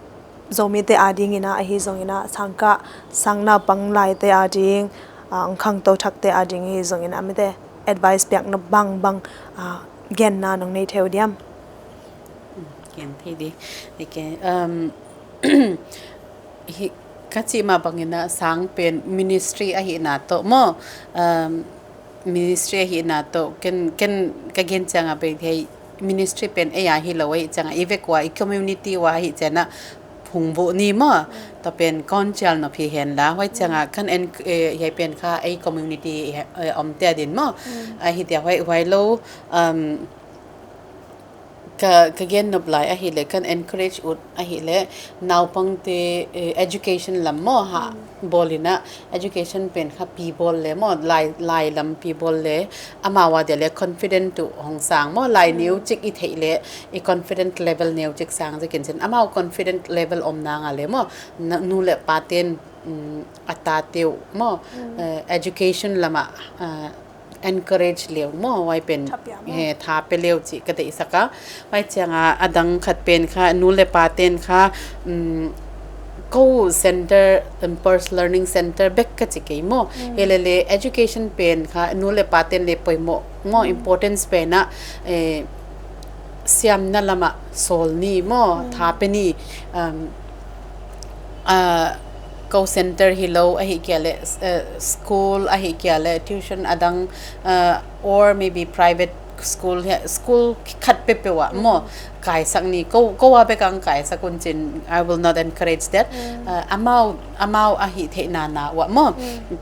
Zomite a dingin ah, ahi zongin ah sangkah, sang naupang laite a ding, ah, ong khangto thakte a ding ahi zongin ah, mite advice piaknop bangbang, ah, genna nong nei thei uh diam? Gen thei di. Okay. Um, hi, ka cih mah bangin ah sang pen ministry ahihna tawh maw, um, ministry ahihna tawh, ken, ken ka gen ciang ah bei thei, ministry pen ei a hi lo ahih ciang ah, i vek ua, i community ua ahih ciang ah phungvuh ni maw. Tua pen kon cial nop hi hen la, huai ciang ah kan en, eh, hiai pen kha ei community, eh, omte a din maw. Ahih ciang huai, huai lo, um, ka, ka gen nop lai ahih leh kan encourage ut ahih leh naupangte, eh, education lam maw, hah bawl in ah, education pen kha pi bawl le maw, lai, lai lam pi bawl le, amau a dia leh confident uh hong sang maw, lai neu cik i theih leh, i confident level neu cik sang ziakin cin, amau confident level om nang a leh maw, na, nu le paten, um, a tate uh maw, eh, education lam ah, ah, encourage le uh maw, huai pen, tha pia maw, eh, tha pia le uh cih ka deihsak a. Huai ciang ah a dang khat pen kha, nu le paten kha, um, ko center, um, Pulse Learning Center bek ka ci kei maw. Hi leh leh education pen kha nu le paten leh poimoh maw, importance pen ah, eh, siamna lam ah sawl ni maw, tha pia ni, um, ah, ko center hi lo ahih kei leh, eh, school ahih kei leh tuition a dang, ah, or maybe private school, school khat peuhpeuh ah maw, kaisak ni, ko, ko a bek ang kaisak un cin, I will not encourage that. Ah, amau, amau ahih theihna na uah maw,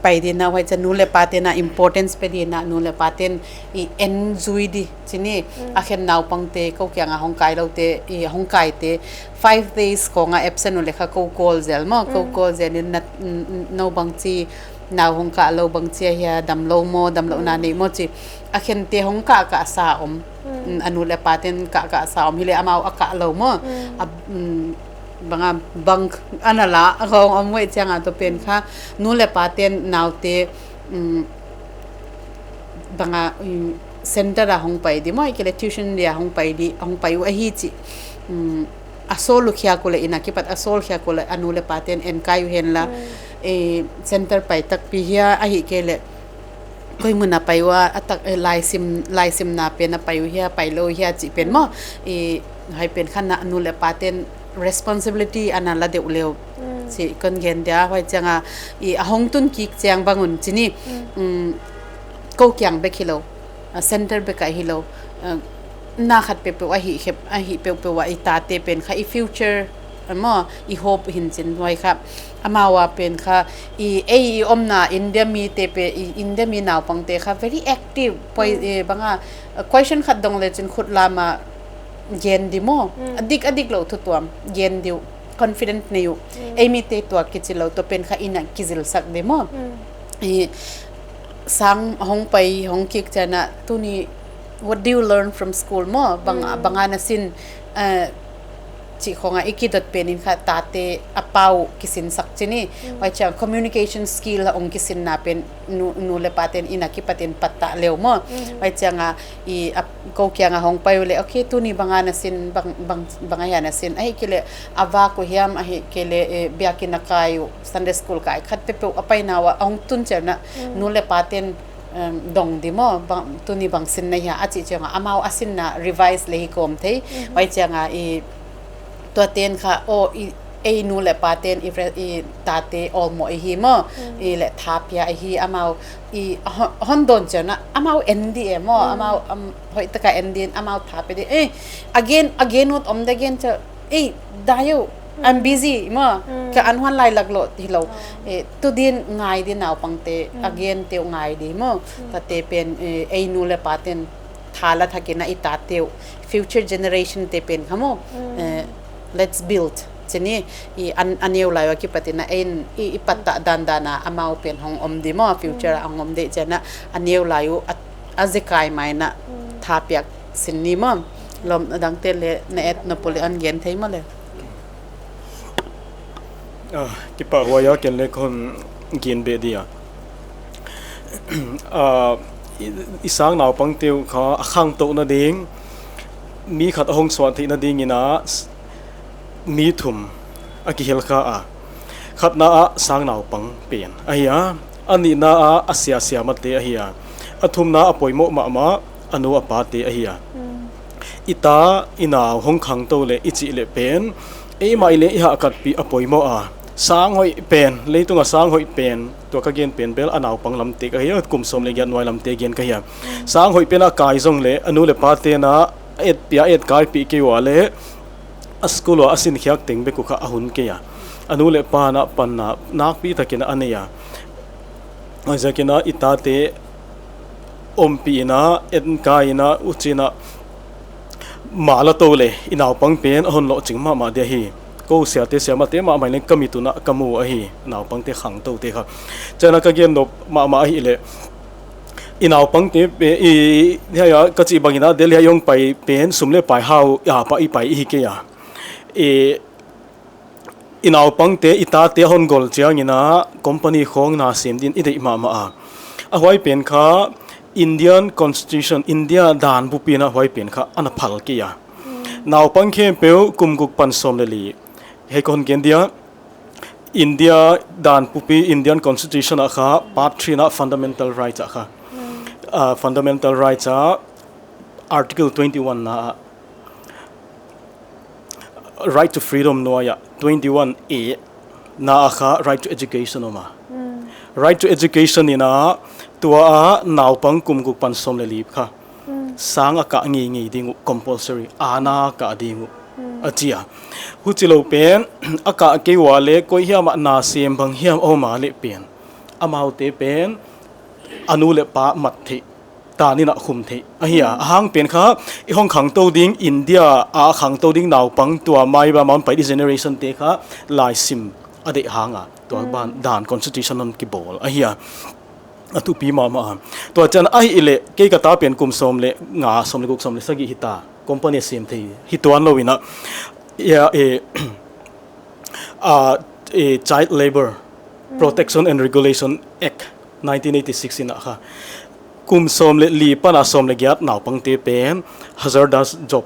pai ding ah, huai ciang nu le paten ah importance pia ding ah, nu le paten i en zui di ci ni. A khen naupangte, ko kiang ah hong kai lote, i hong kaite, five days khawng ah absent uh leh kha ko call zel maw, ko call zel in na, n-, n-, no bangci, nau hong kah lo, bangci a hia, dam lo maw, damlohna nei maw ci. A khente hong kahkah sa om. A nu le paten kahkah sa om hi leh amau a kah lo maw. A, mm, bang a, bang a na la, a khawng om uh ciang ah tua pen kha, nu le paten naute, mm, bang a, mm, center ah hong pai di maw, ahih kei leh tuition dia hong pai di, hong pai uh ahi cih, mm, a sawl uh khiak uh leh, inn ah kipat a sawl khiak uh leh, a nu le paten enkai uh hen la, eh, center pai takpi hia, ahih kei leh koi mun ah pai uh a, a tak, eh, laisim, laisimna pen ah pai uh hia, pai lo hia cih pen maw. Eh, huai pen kha na nu le paten responsibility a na la deuh le uh cih kon gen dia, huai ciang ah, i a hong tun kik ciang bang un ci ni, mm, ko kiang bek hi lo, ah, center bek ah hi lo, ah, na khat peuhpeuh ahih khep, ahih peuhpeuh ah i tate pen kha i future, ah, maw, i hope hi in cin, huai kha. Amau a pen kha, i, ei i omna India mite pen, i India mi naupangte kha very active, poi, eh, bang a, ah, question khat dong leh cin khut lam ah gen di maw. A dik, a dik lo thu tuam gen di uh, confident nei uh. Ei mite tua kici lo, tua pen kha inn ah kizilsak di maw. I, Sang hong pai hong kik ciangin ah, tuni, what do you learn from school maw? Bang, mm, bang a na sin, eh, cih khawng ah i kidot pen in kha, tate a pau kisinsak ci ni. Mm. Huai ciang communication skill a hong kisinna pen nu, nu le pate'n inn a kipatin pattah leu maw. Mm. Huai ciang a i a, ko kiang a hong pai uh leh, okay, tuni bang a na sin, bang, bang, bang a hia na sin, ahih kei leh a vak uh hiam, ahih kei leh, eh, biakinn a kai uh, Sunday school kai khat peuhpeuh a paina uh ah a hong tun ciangin ah, mm, nu le pate'n, em, dong di maw, bang, tuni bang sin na hia a cih ciang a, amau a sinna revise le hi kawm thei. Mhm. Huai ciang a i tuate'n kha, aw, i, ei nu le pate'n i, i tate awlmawh i hi maw, mm, i le tha pia i hi, amau i hon, hon dawn ciangin ah amau en di e maw, mm, amau, am, hoih tak a en di in amau tha pia di. Eh, a gen, a gen ut om de, gen ciang, ei, dai uh, I'm, mm, busy maw, mm, ka an huan lai lak loh hi lo. Oh. Eh, tu din ngai di naupangte, mm, a gente uh ngai di maw. Mm. Tate pen, eh, ei nu le pate'n tha la thak in ah i tate uh, future generation te pen kha maw. Mm. Eh, let's build ci ni, i an, a neu lai uh a kipatin ah, ei, i, i pattah dandan a amau pen hong om di maw, future, mm, a hong om di ciangin ah, a neu lai uh a, a zekai mai in ah, mm, tha piak sin ni maw. Lawm, a dangte le na et nop uh leh an gen thei maw le. Ah, kipahhuai a, ken le kon gen beh di a. Ah, i, i sang naupangte uh kha a khangto nading, mi khat a hong suah theih nadingin ah, s-, mi thum a kihel kha a. Khatna ah sang naupang pen ahi a, a nihna ah a sia siamate ahi a, a thumna a poimoh mahmah a nu a pate ahi a. Mm. I ta i nau hong khangto leh i cih leh pen, eimah i leh i hahkatpih a poimoh a. Sang hoih pen, leitung a sang hoih pen, tua ka gen pen bel a naupang lamte ka hi a, kum sawm le giat nuai lamte gen ka hi a. Mm. Sang hoih pen a kai zong leh a nu le pate'n ah a etpih a etkaipih kei uh a leh, a school ah a sinkhiak teng bek uh kha a hun kei a. A nu le pa'n ah panna nakpi takin a nei a. Huaiziakin ah i tate ompih in ah, etkai in ah, huchiin ah ma la to leh i naupang pen a hon lawhcing mahmah di ahi. Ko siate siamate mahmah in leng ka mit un ah ka mu ahi, naupangte khangtote kha. Ciangin ah ka gen nop mahmah ahih leh, i naupangte pen, i, hiai a ka cih bangin ah Delhi ah i hong pai pen sum le pai hau a pah i pai i hi kei a. I, i naupangte, i tate a hon gol ciangin ah company khawng na sem din i deih mahmah a. A huai pen kha Indian Constitution, India dan bupi in ah huai pen kha a na phal kei a. Mm. Naupang khempeuh kum guk pan sawm le li. Hei ka hon gen dia, India dan bupi, Indian Constitution ah kha Part three in ah Fundamental Rights ah kha. Mm. Ah, Fundamental Rights ah Article twenty-one na ah, Right to Freedom nuai ah, twenty-one A na ah kha Right to Education om a. Mm. Right to Education in ah, tua ah naupang kum guk pan sawm le li kha, mm, sang a kah ngeingei ding uh, compulsory, a na kah ding uh, mm, a ci a. Huchi lo pen, a kah kei uh a leh koi hiam ah na sem bang hiam a om a leh pen, amaute pen a nu le pa mat theih, tan in ah khum theih ahi a. Mm. A hang pen kha, i hong khangto ding, India a khangto ding naupang, tua mai ba man pai di generation te kha laisim a deih hang a, tua, mm, ban dan constitution hon kibawl ahi a. A thupi mahmah a. Tua ciang ahih leh, kei ka ta pen kum sawm le nga, sawm le guk, sawm le sagih hi ta, company a sem thei hi tuan lo in ah, ya, eh, ah, eh, Child Labour, mm, Protection and Regulation Act nineteen eighty-six in ah kha, kum sawm le li pan a sawm le giat naupangte pen hazardous job,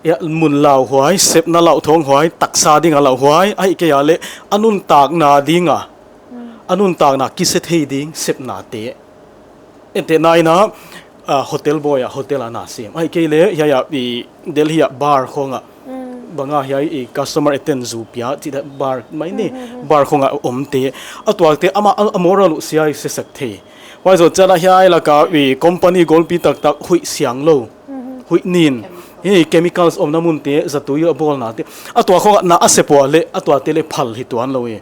ya, mun lauhuai, sepna lauthawng huai, taksa ding a lauhuai, ahih kei a leh a nuntakna ding a, mm, a nuntakna kisia thei ding sepnate. Entehna in ah, ah, hotel boy ah, hotel ah na sem. Ahih kei leh, hiai ah, i Delhi ah bar khawng ah, mm, bang a hiai i customer attend zu pia, cih dan bar mai ni, mm, mm, mm, bar khawng ah omte. A tuate amah, a, a moral uh sia i siasak thei. Huai zoh ciang ah hiai lak ah i company golpi taktak huih siang lo, mm, mm, huih nin, chemicals, hi chemicals omna munte, zatui a bawlnate. A tua khawng ah na a sep uh a leh, a tuate leh phal hi tuan lo i.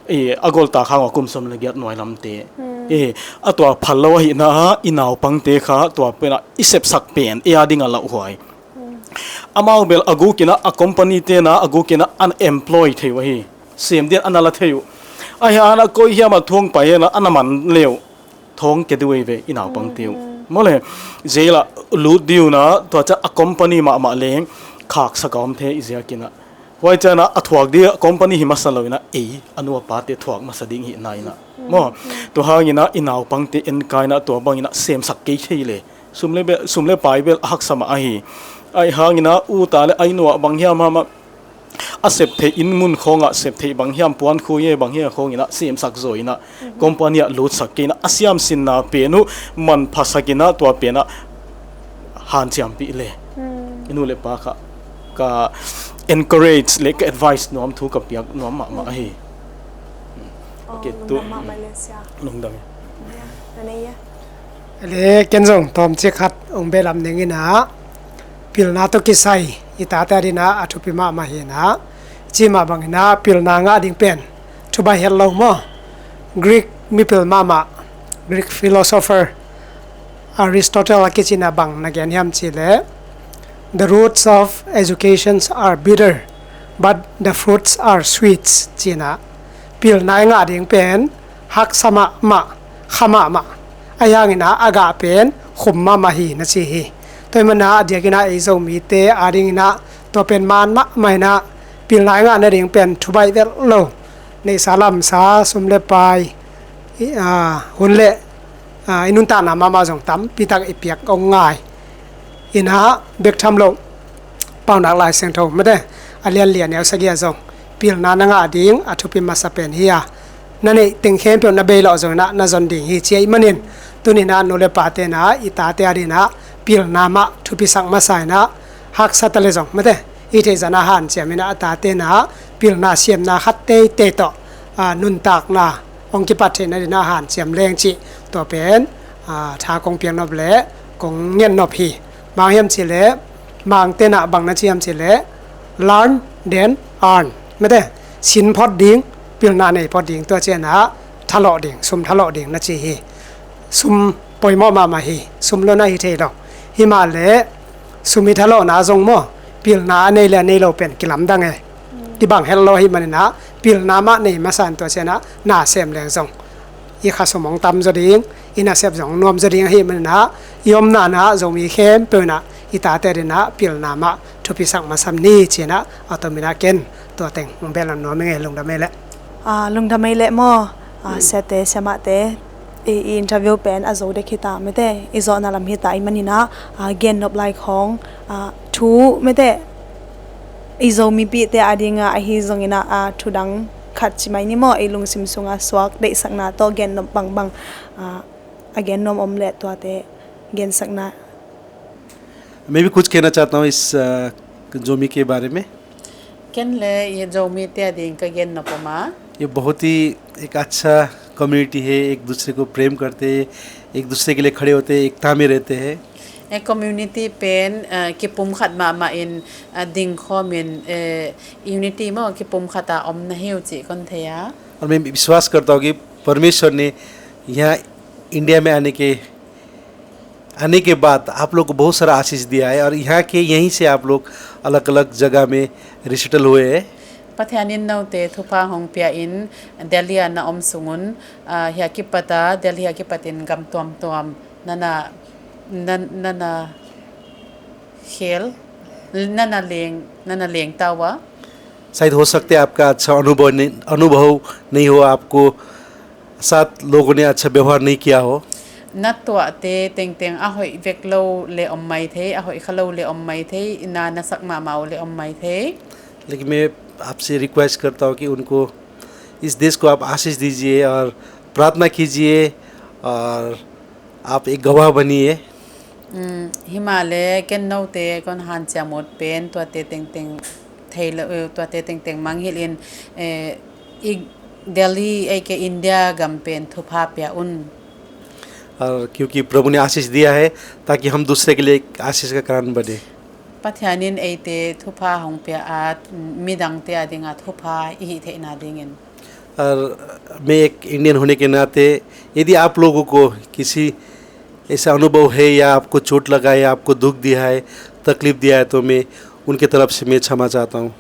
I, a goltak hang uh a kum sawm le giat nuai lamte. Hmm. I, a tua phal lo ahihna ah, i naupangte kha tua pen ah i sepsak pen, ei a ding a lauhuai. Hmm. Amau bel a guk in ah, a company te'n ah a guk in ah a na employ thei uh ahi. Sem din a na la thei uh. Ahih hang a koi hiam ah thu hong pai in ah a na man le uh. thawng ke duh ei ve i naupangte uh. Mawle, jail ah lut ding uh na, tua ciang a company mahmah leng khaksak a om thei i ziakin ah. Huai ciang ah a thuak ding a company hi masa lo in ah, ei a nu a pate thuak masa ding hi na in ah. Maw, tua hangin ah i naupangte enkai in ah tua bangin ah semsak kei thei le. Sum le bel, sum le pai bel a haksa mah ahi. Ahi hangin ah u ta le ai nuah bang hiam hamah a sep theih inn mun khawngah sep theih bang hiam puan khui e bang hiam khawngin ah semsak zaw in ah company ah lutsak kei in ah a siamsinna pen uh manphasak in ah tua pen ah hanciampih le. I nu le pa kha ka encourage le ka advice nuam thu ka piak nuam mahmah ahi. Okay, tu lungdam mahmah le sia. Lungdam. Ya, na nei ya. Le ken zong tawmcik khat ong belam ning in ah pilna tawh kisai i tate adin ah a thupi mahmah hi in ah, ci mah bangin ah pilna ngah ding pen thubaih het lo maw. Greek mipil mahmah, Greek philosopher Aristotle a kici in ah bang na gen hiam cih leh, "The roots of educations are bitter, but the fruits are sweet," ci in ah pilna i ngah ding pen haksa mahmah, kha mahmah, ahi hangin ah a gah pen khum mahmah hi na ci hi. Tua ahih manin ah a diakin ah ei Zomite adingin ah tua pen man mahmah in ah pilna i ngah nading pen thubaih vet lo. Neihsa lamsa, sum le pai, i, a, hun le, a, i nuntakna mahmah zong tampi tak i piak ong ngai. In ah bek tham lo, Paunak Lai Siangtho mate a lian li a neu sagih ah zong pilna na ngah ding a thupi masa pen hi a, na neih teng khempeuh na bei lawh zong in ah na zon ding hi ci ahih manin, tuni in ah nu le pate in ah i tate adin ah pilna mah thupisak masa in ah, haksa ta le zong mate i theih zah in ah hanciam in ah a tate in ah pilna siamna khat teitei tawh, a, nuntakna hong kipat theihna ding in ah hanciam leng cih tua pen, a, tha kong piak nop le kong ngen nop hi. Bang hiam cih leh, Mangte in ah bang na ci hiam cih leh, "Learn then earn." Mate, sin phot ding, pilna nei phot ding, tua ciang ah thalawh ding, sum thalawh ding na ci hi. Sum poimawh mahmah hi, sum lo in ah hi thei lo. Hi mah leh sum i thalawhna zong maw, pilna a nei le a nei lo pen kilamdang e. Kibang het lo ahih manin ah pilna mah nei masa in tua ciang ah na sem leng zong i kha sum hong tam zaw ding, i nasep zong hong nuam zaw ding ahih manin ah i omna in ah Zomi khempeuh in ah i tate adin ah pilna mah thupisak masa ni ci in ah a tom in ah ken tua teng hong belam nuam ing e. Lungdam ei leh. A, lungdam ei leh maw. A, siate, siamahte, i, i interview pen a zo dek hi ta mate, i zawhna lam hi ta ahih manin ah, a, gen nop lai khawng, a, thu mate, i Zomipihte ading ah ahi zongin ah, a, thu dang khat ci mai ni maw, i lungsim sung ah suak deihsakna tawh gen nop bangbang, a, a gen nuam om leh tuate gensakna. मैं भी कुछ कहना चाहता हूँ इस, अ, जोमी के बारे में। Ken le i Zomite ading ka gen nop om a. ये बहुत ही एक अच्छा कम्युनिटी है, एक दूसरे को प्रेम करते हैं, एक दूसरे के लिए खड़े होते हैं, एकता में रहते हैं। E community pen, a, kipumkhat mahmah in, a, dingkhawm in, e, unity maw, kipumkhat a om na hi uh cih kon thei a. और मैं विश्वास करता हूँ कि परमेश्वर ने यहाँ इंडिया में आने के आने के बाद आप लोग को बहुत सारा आशीष दिया है और यहाँ के, यहीं से आप लोग अलग-अलग जगह में रिसेटल हुए हैं। Pathian in note thupha hong pia in Delhi ah na om sung un, a, hiah kipat a, Delhi ah kipat in gam tuamtuam na na, na, na na khel, na na leng, na na leng ta uh a. शायद हो सकता है आपका अच्छा अनुभव नहीं, अनुभव नहीं हो, आपको साथ लोगों ने अच्छा व्यवहार नहीं किया हो। Na tuahte tengteng a hoih vek lo le om mai thei, a hoih kha lo le om mai thei, na na sak mahmah uh le om mai thei. लेकिन मैं आपसे रिक्वेस्ट करता हूँ कि उनको, इस देश को आप आशीष दीजिए और प्रार्थना कीजिए और आप एक गवाह बनिए। Um, hi mah le ken note kon hanciam ut pen tuate tengteng thei lo, eh, tuate tengteng mangngilh in, eh, i Delhi ei ke India gam pen thupha pia un. और क्योंकि प्रभु ने आशीष दिया है, ताकि हम दूसरे के लिए एक आशीष का कारण बने। Pathian in eite thupha hong pia a, midangte ading a thupha i hih theihna dingin. और मैं एक इंडियन होने के नाते, यदि आप लोगों को किसी ऐसा अनुभव है या आपको चोट लगा है, आपको दुख दिया है, तकलीफ दिया है, तो मैं उनके तरफ से मैं क्षमा चाहता हूँ।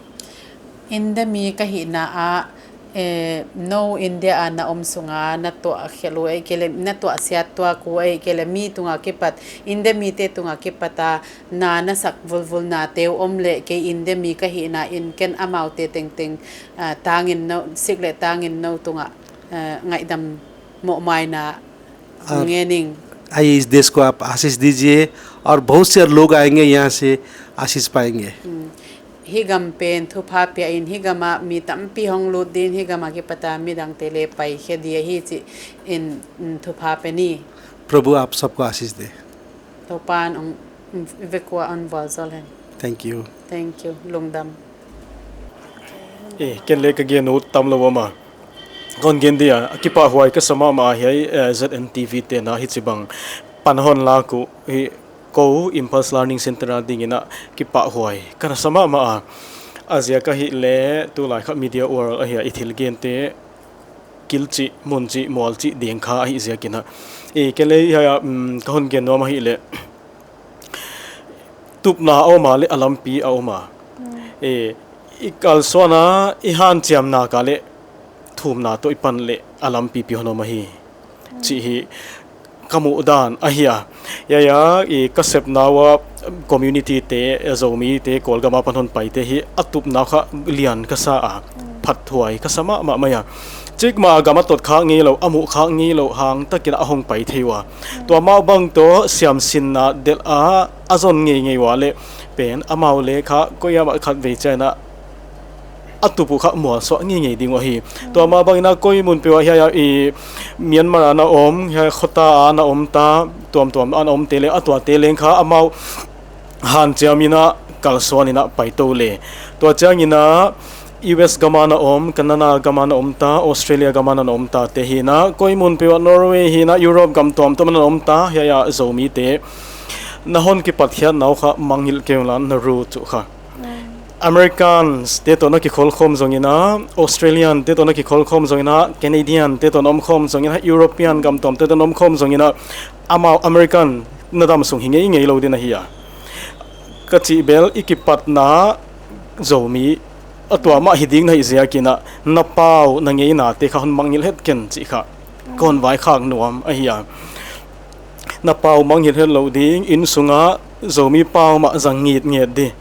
India mi ka hihna ah Eh, no India a na om sunga na tuah khial uh ahih kei leh, na tuah siat tuak uh ahih kei leh, mi tunga kipat, India mite tunga kipat a na na sak vulvul nate uh om leh, kei India mi ka hihna in ken amaute tengteng, ah, tangin no, sik le tangin no tungah, ah, ngaihdam mawhmaina और ngening. आइए इस देश को आप आशीष दीजिए और बहुत से लोग आएंगे यहाँ से आशीष पाएंगे। Hmm. Hih gam pen thupha pia in, hih gamah mi tampi hong lut ding, hih gamah kipata midangte le paikhia ding ahi ci-in, mm, thupha pia ni. प्रभु आप सबको आशीष दे। Topa'n hong, mm, vekua hong vualzawl hen. Thank you. Thank you. Lungdam. Eh, ken le ka gen ut tam lo om a, kon gen dia, a kipahhuai ka sa mahmah a, hiai, eh, Z N T V te'n a hici bang pan hon lak uh hi, ko Impulse Learning Center a dingin a kipahhuai ka na sa mahmah a. A ziak ahih leh tulai kha media world ahi a, i thil gente kilcih, muncih, mualcih ding kha ahih ziakin a. Eh, ken le hiai a, mm, ka hon gen nuam ahih leh, tupna a om a le a lampi a om a. Mm. Eh, i kalsuan a, i hanciamna ka le thumna tawh i pan le a lampi pi hon om ahi. Mm. Cih hi ka muh dan ahi a. Hiai a, i ka sepna uh a community te, Zomite, Kawlgam a pan hon paite hi a tupna kha lian ka sa a. Mm. Phathuai ka sa mahmah mai a. Cikmah a gam a tot khak ngei lo, a muh khak ngei lo hang takin a hong pai thei uh a. Tua mah bang tawh siamsinna delh a, a zon ngeingei uh a le pen amau le kha koi a mah khatvei ciangin a, a tup uh kha mualsuah ngeingei ding uh ahi. Tua mah bangin a koi mun peuh ah hiai a i Myanmar a na om, hiai khuata a na om ta, tuamtuam a na omte le a tuate leng kha amau hanciam in a kalsuan in a paito le. Tua ciangin a U S gam a na om, Canada gam a na om ta, Australia gam a na om tate hi in a, koi mun peuh ah Norway hi in a, Europe gam tuamtuam a na om ta, hiai a Zomite na hon kipatkhiatna uh kha mangngilh kei un la na ru cu kha. Americans te tawh na kikholhkhawm zongin a, Australian te tawh na kikholhkhawm zongin a, Canadian te tawh na omkhawm zongin a, European gam tuamte tawh na omkhawm zongin a, amau American na dam sung hi ngeingei lo ding ahi a. Ka cih bel i kipatna Zomi a tua mah hi ding na hih ziakin a, na pau na ngeinate kha hon mangngilh het ken cih kha ka hon vaikhak nuam ahi a. Na pau mangngilh het loh ding, inn sungah Zomi pau mah zang ngitnget ding.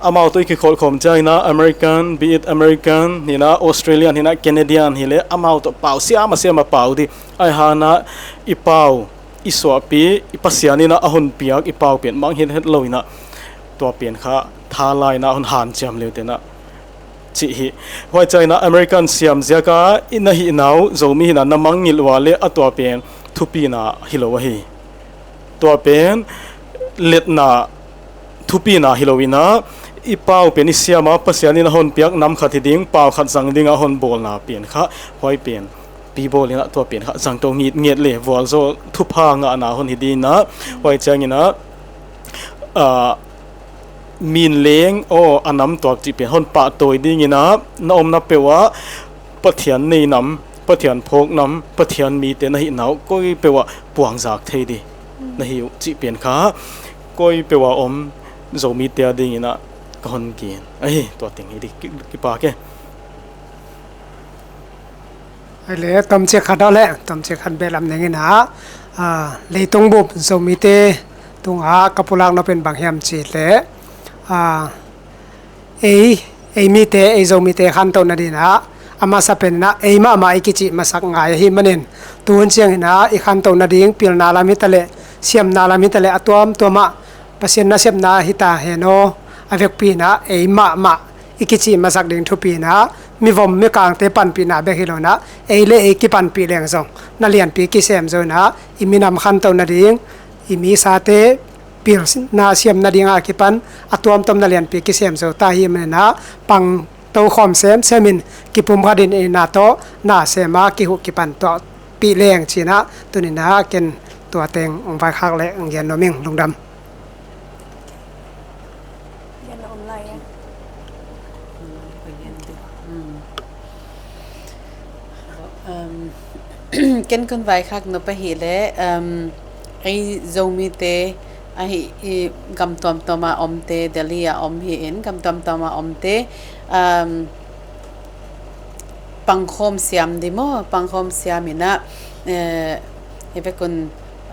Amau tawh i kikholhkhawm ciangin a, American, be it American hi in a, Australian hi in a, Canadian hi leh amau tawh pau siam a siam a pau ding. Ahih hangin a i pau, i suahpi, i Pasian in a a hon piak i pau pen mangngilh het lo in a, tua pen kha thala in a hon hanciam le uh teh na cih hi. Huai ciangin a American siam ziak a i na hihna uh Zomi hi in a na mangngilh uh a leh a tua pen thupina hi lo ahi. Tua pen letna thupina hi lo in a, i pau pen i siam a Pasian in a hon piak nam khat hi ding, pau khat zang ding a hon bawlna pen kha huai pen pi bawl in a tua pen kha zangto ngitnget le vualzawl thupha ngahna hon hi ding in a, huai ciangin a, ah, min leng aw a nam tuak cih pen hon pahtawi ding in a, na omna peuh ah Pathian nei nam, Pathian phawk nam, Pathian mite na hihna uh koi peuh ah puangzak thei ding na hi uh cih pen kha koi peuh a om Zomite a dingin a ka hon gen ahi. Tua teng hi ding, ki, kipak e. Ai le, tomcik khat aw le, tomcik khat behlap ning in a, ah, leitung bup Zomite tungah ka pulak nop pen bang hiam cih leh, ah, ei, ei mite, ei Zomite khantoh nading in a, a masa pen in a, ei mahmah i kicih masak ngai ahih manin, tuhun ciangin a, i khantoh nading, pilna lam hi ta leh, siamna lam hi ta leh, a tuamtuam ah, Pasian nasepna hi ta hen aw, a vekpi in a, ei mahmah, i kicih masak ding thupi in a, mivom mikangte panpihna bek hi lo in a, ei le ei kipanpih leng zong, na lianpi kisem zo in a, i minam khantoh nading, i misate pilna siam nading a kipan, a tuamtuam na lianpi kisem zo ta ahih manin a, pangto khawm semsem in kipumkhat in i na tawh, na sem a kihuh kipan tuahpih leng ci in a, tuni in a ken tua teng hong vaikhak le hong gen nuam ing, lungdam. Gen a om lai e. Um, ken kon vaikhak nop ahih leh, um, ei Zomite ahi, i gam tuamtuam a omte, Delhi a om hi in, gam tuamtuam a omte, um, pangkhawm siam dih maw, pangkhawm siam inah, eh, hi vekun,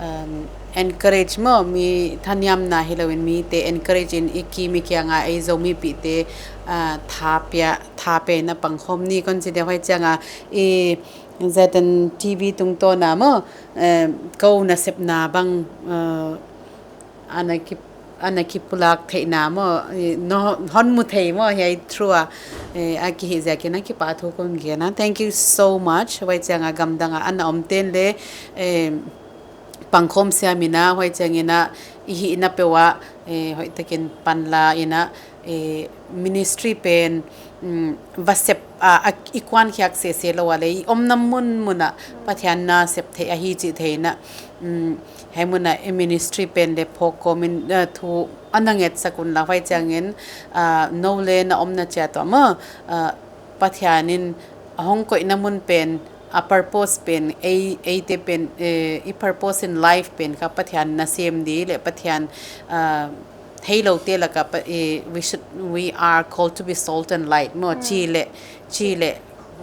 um, encourage maw, mi thaniamna hi loin mite encourage in i kim i kianga ei Zomipihte, ah, tha pia, tha pia inah pangkhawm ni kon ci deuh hai cianga i Z N T V tungtawna maw, eh, ko nasepna bang, eh, a na ki, a na kipulak theihna maw, eh, no, hon mu thei maw, hiai through a, eh, a kihih ziakin a kipahthu kon gen a. Thank you so much. Huai cianga gamdanga a na om ten le, eh, pangkhawm siam inah, huai ciang inah i hihna peuh ah, eh, hoihtakin panla inah, eh, ministry pen, mm, va sep, ah, a, i kuankhiak sese lo a le, i omna munmun ah Pathian na sep theih ahi cih thei inah, mm, hei mun ah i ministry pen le phawk kawmin, ah, thu a na ngetsak unla, huai ciangin, ah, no le na omna ciat uah maw, ah, Pathian in a hong koihna mun pen, a purpose pen, ei, eite pen, eh, i purpose in life pen kha Pathian nasem dih le Pathian, ah, thei lote laka pa, eh, we should, we are called to be salt and light maw, ci le, ci le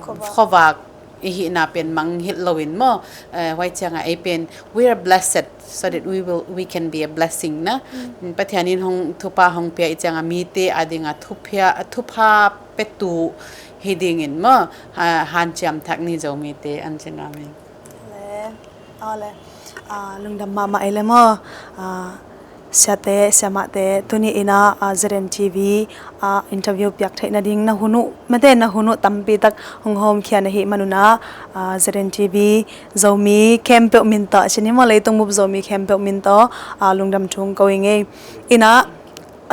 khuavak i hihna pen mangngilh loin maw, eh, huai cianga ei pen, we are blessed so that we will, we can be a blessing na. Mm, Pathian in hong thupha hong pia i cianga mite adinga thupha, thupha petu hi dingin maw, ha, hanciam thak ni Zomite an cin. Amen. Le, aw le, ah, lungdam mahmah ei le maw, ah, siate, siamahte, tuni inah, ah, Z N T V, ah, interview piak theih nading na hun uh, mate na hun uh tampi tak hong hawmkhia na hih man unah, ah, Z N T V, Zomi khempeuh min tawh cin hi maw, leitung bup Zomi khempeuh min tawh, ah, lungdam thu hong ko i ngei. Inah,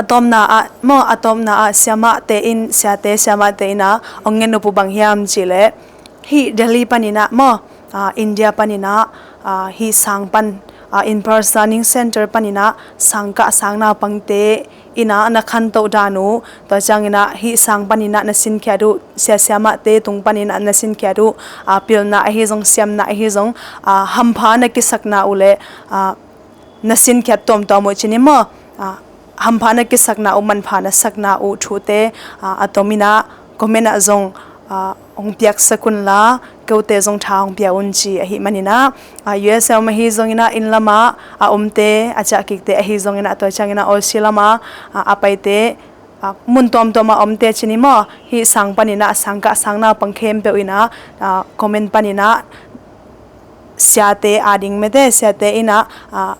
a tawpna ah, maw, a tawpna ah siamahte in, siate, siamahte inah hong ngen uh pu bang hiam cih le, hih Delhi pan inah maw, ah, India pan inah, ah, hih sang pan, ah, Imphal Learning Center pan inah sangkah sang naupangte inah na khantoh dan uh, tua ciang inah hih sang pan inah na sinkhiat uh, sia siamahte tung pan inah na sinkhiat uh, ah, pilna ahi zong, siamna ahi zong, ah, hampha na kisakna uh le, ah, na sinkhiat tuamtuam uh cin hi maw, ah, hampha na kisakna uh, manpha na sakna uh thute, ah, a tom inah comment ah zong, ah, hong piaksak unla, kote zong tha hong pia un ci ahih man inah, ah, U S A om ahi zong inah, inn lamah a omte, a ciah kikte ahi zong inah, tua ciang inah Aussie lamah, ah, a paite, ah, mun tuamtuam a omte cin hi maw, hih sang pan inah, sangkah sang naupang khempeuh inah, ah, comment pan inah, siate ading mate, siate inah, ah,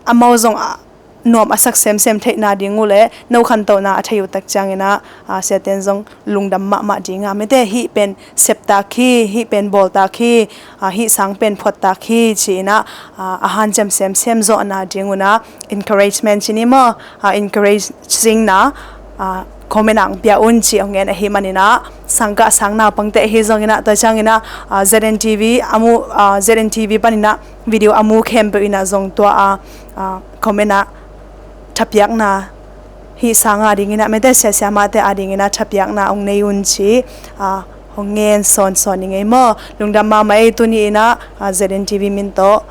amau zong, ah, nuam a sak semsem theihna ding uh le, no khantohna a thei uh tak ciang inah, ah, siate in zong lungdam mahmah ding a, mate, hih pen septak hi, hih pen bawltak hi, ah, hih sang pen phuattak hi ci inah, ah, a hanciam semsem zawhna ding unah encouragement cin hi maw, ah, encouraging na, ah, comment ah hong pia un ci hong ngen ahih man inah, sangkah sang naupangte ahi zong inah, tua ciang inah, ah, Z N T V a mu, ah, Z N T V pan inah video a mu khempeuh inah zong tua a, ah, comment ah thapiakna, hih sang ading inah mate, sia siamahte ading inah thapiakna hong nei un ci, ah, hong ngen sawnsawn i ngei maw. Lungdam mahmah ei, tuni inah, ah, Z N T V min tawh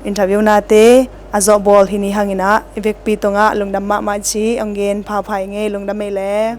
interview nate a zawh bawl hi ni hang inah, i vekpi tungah lungdam mahmah ci hong ngen phapha i ngei, lungdam ei le.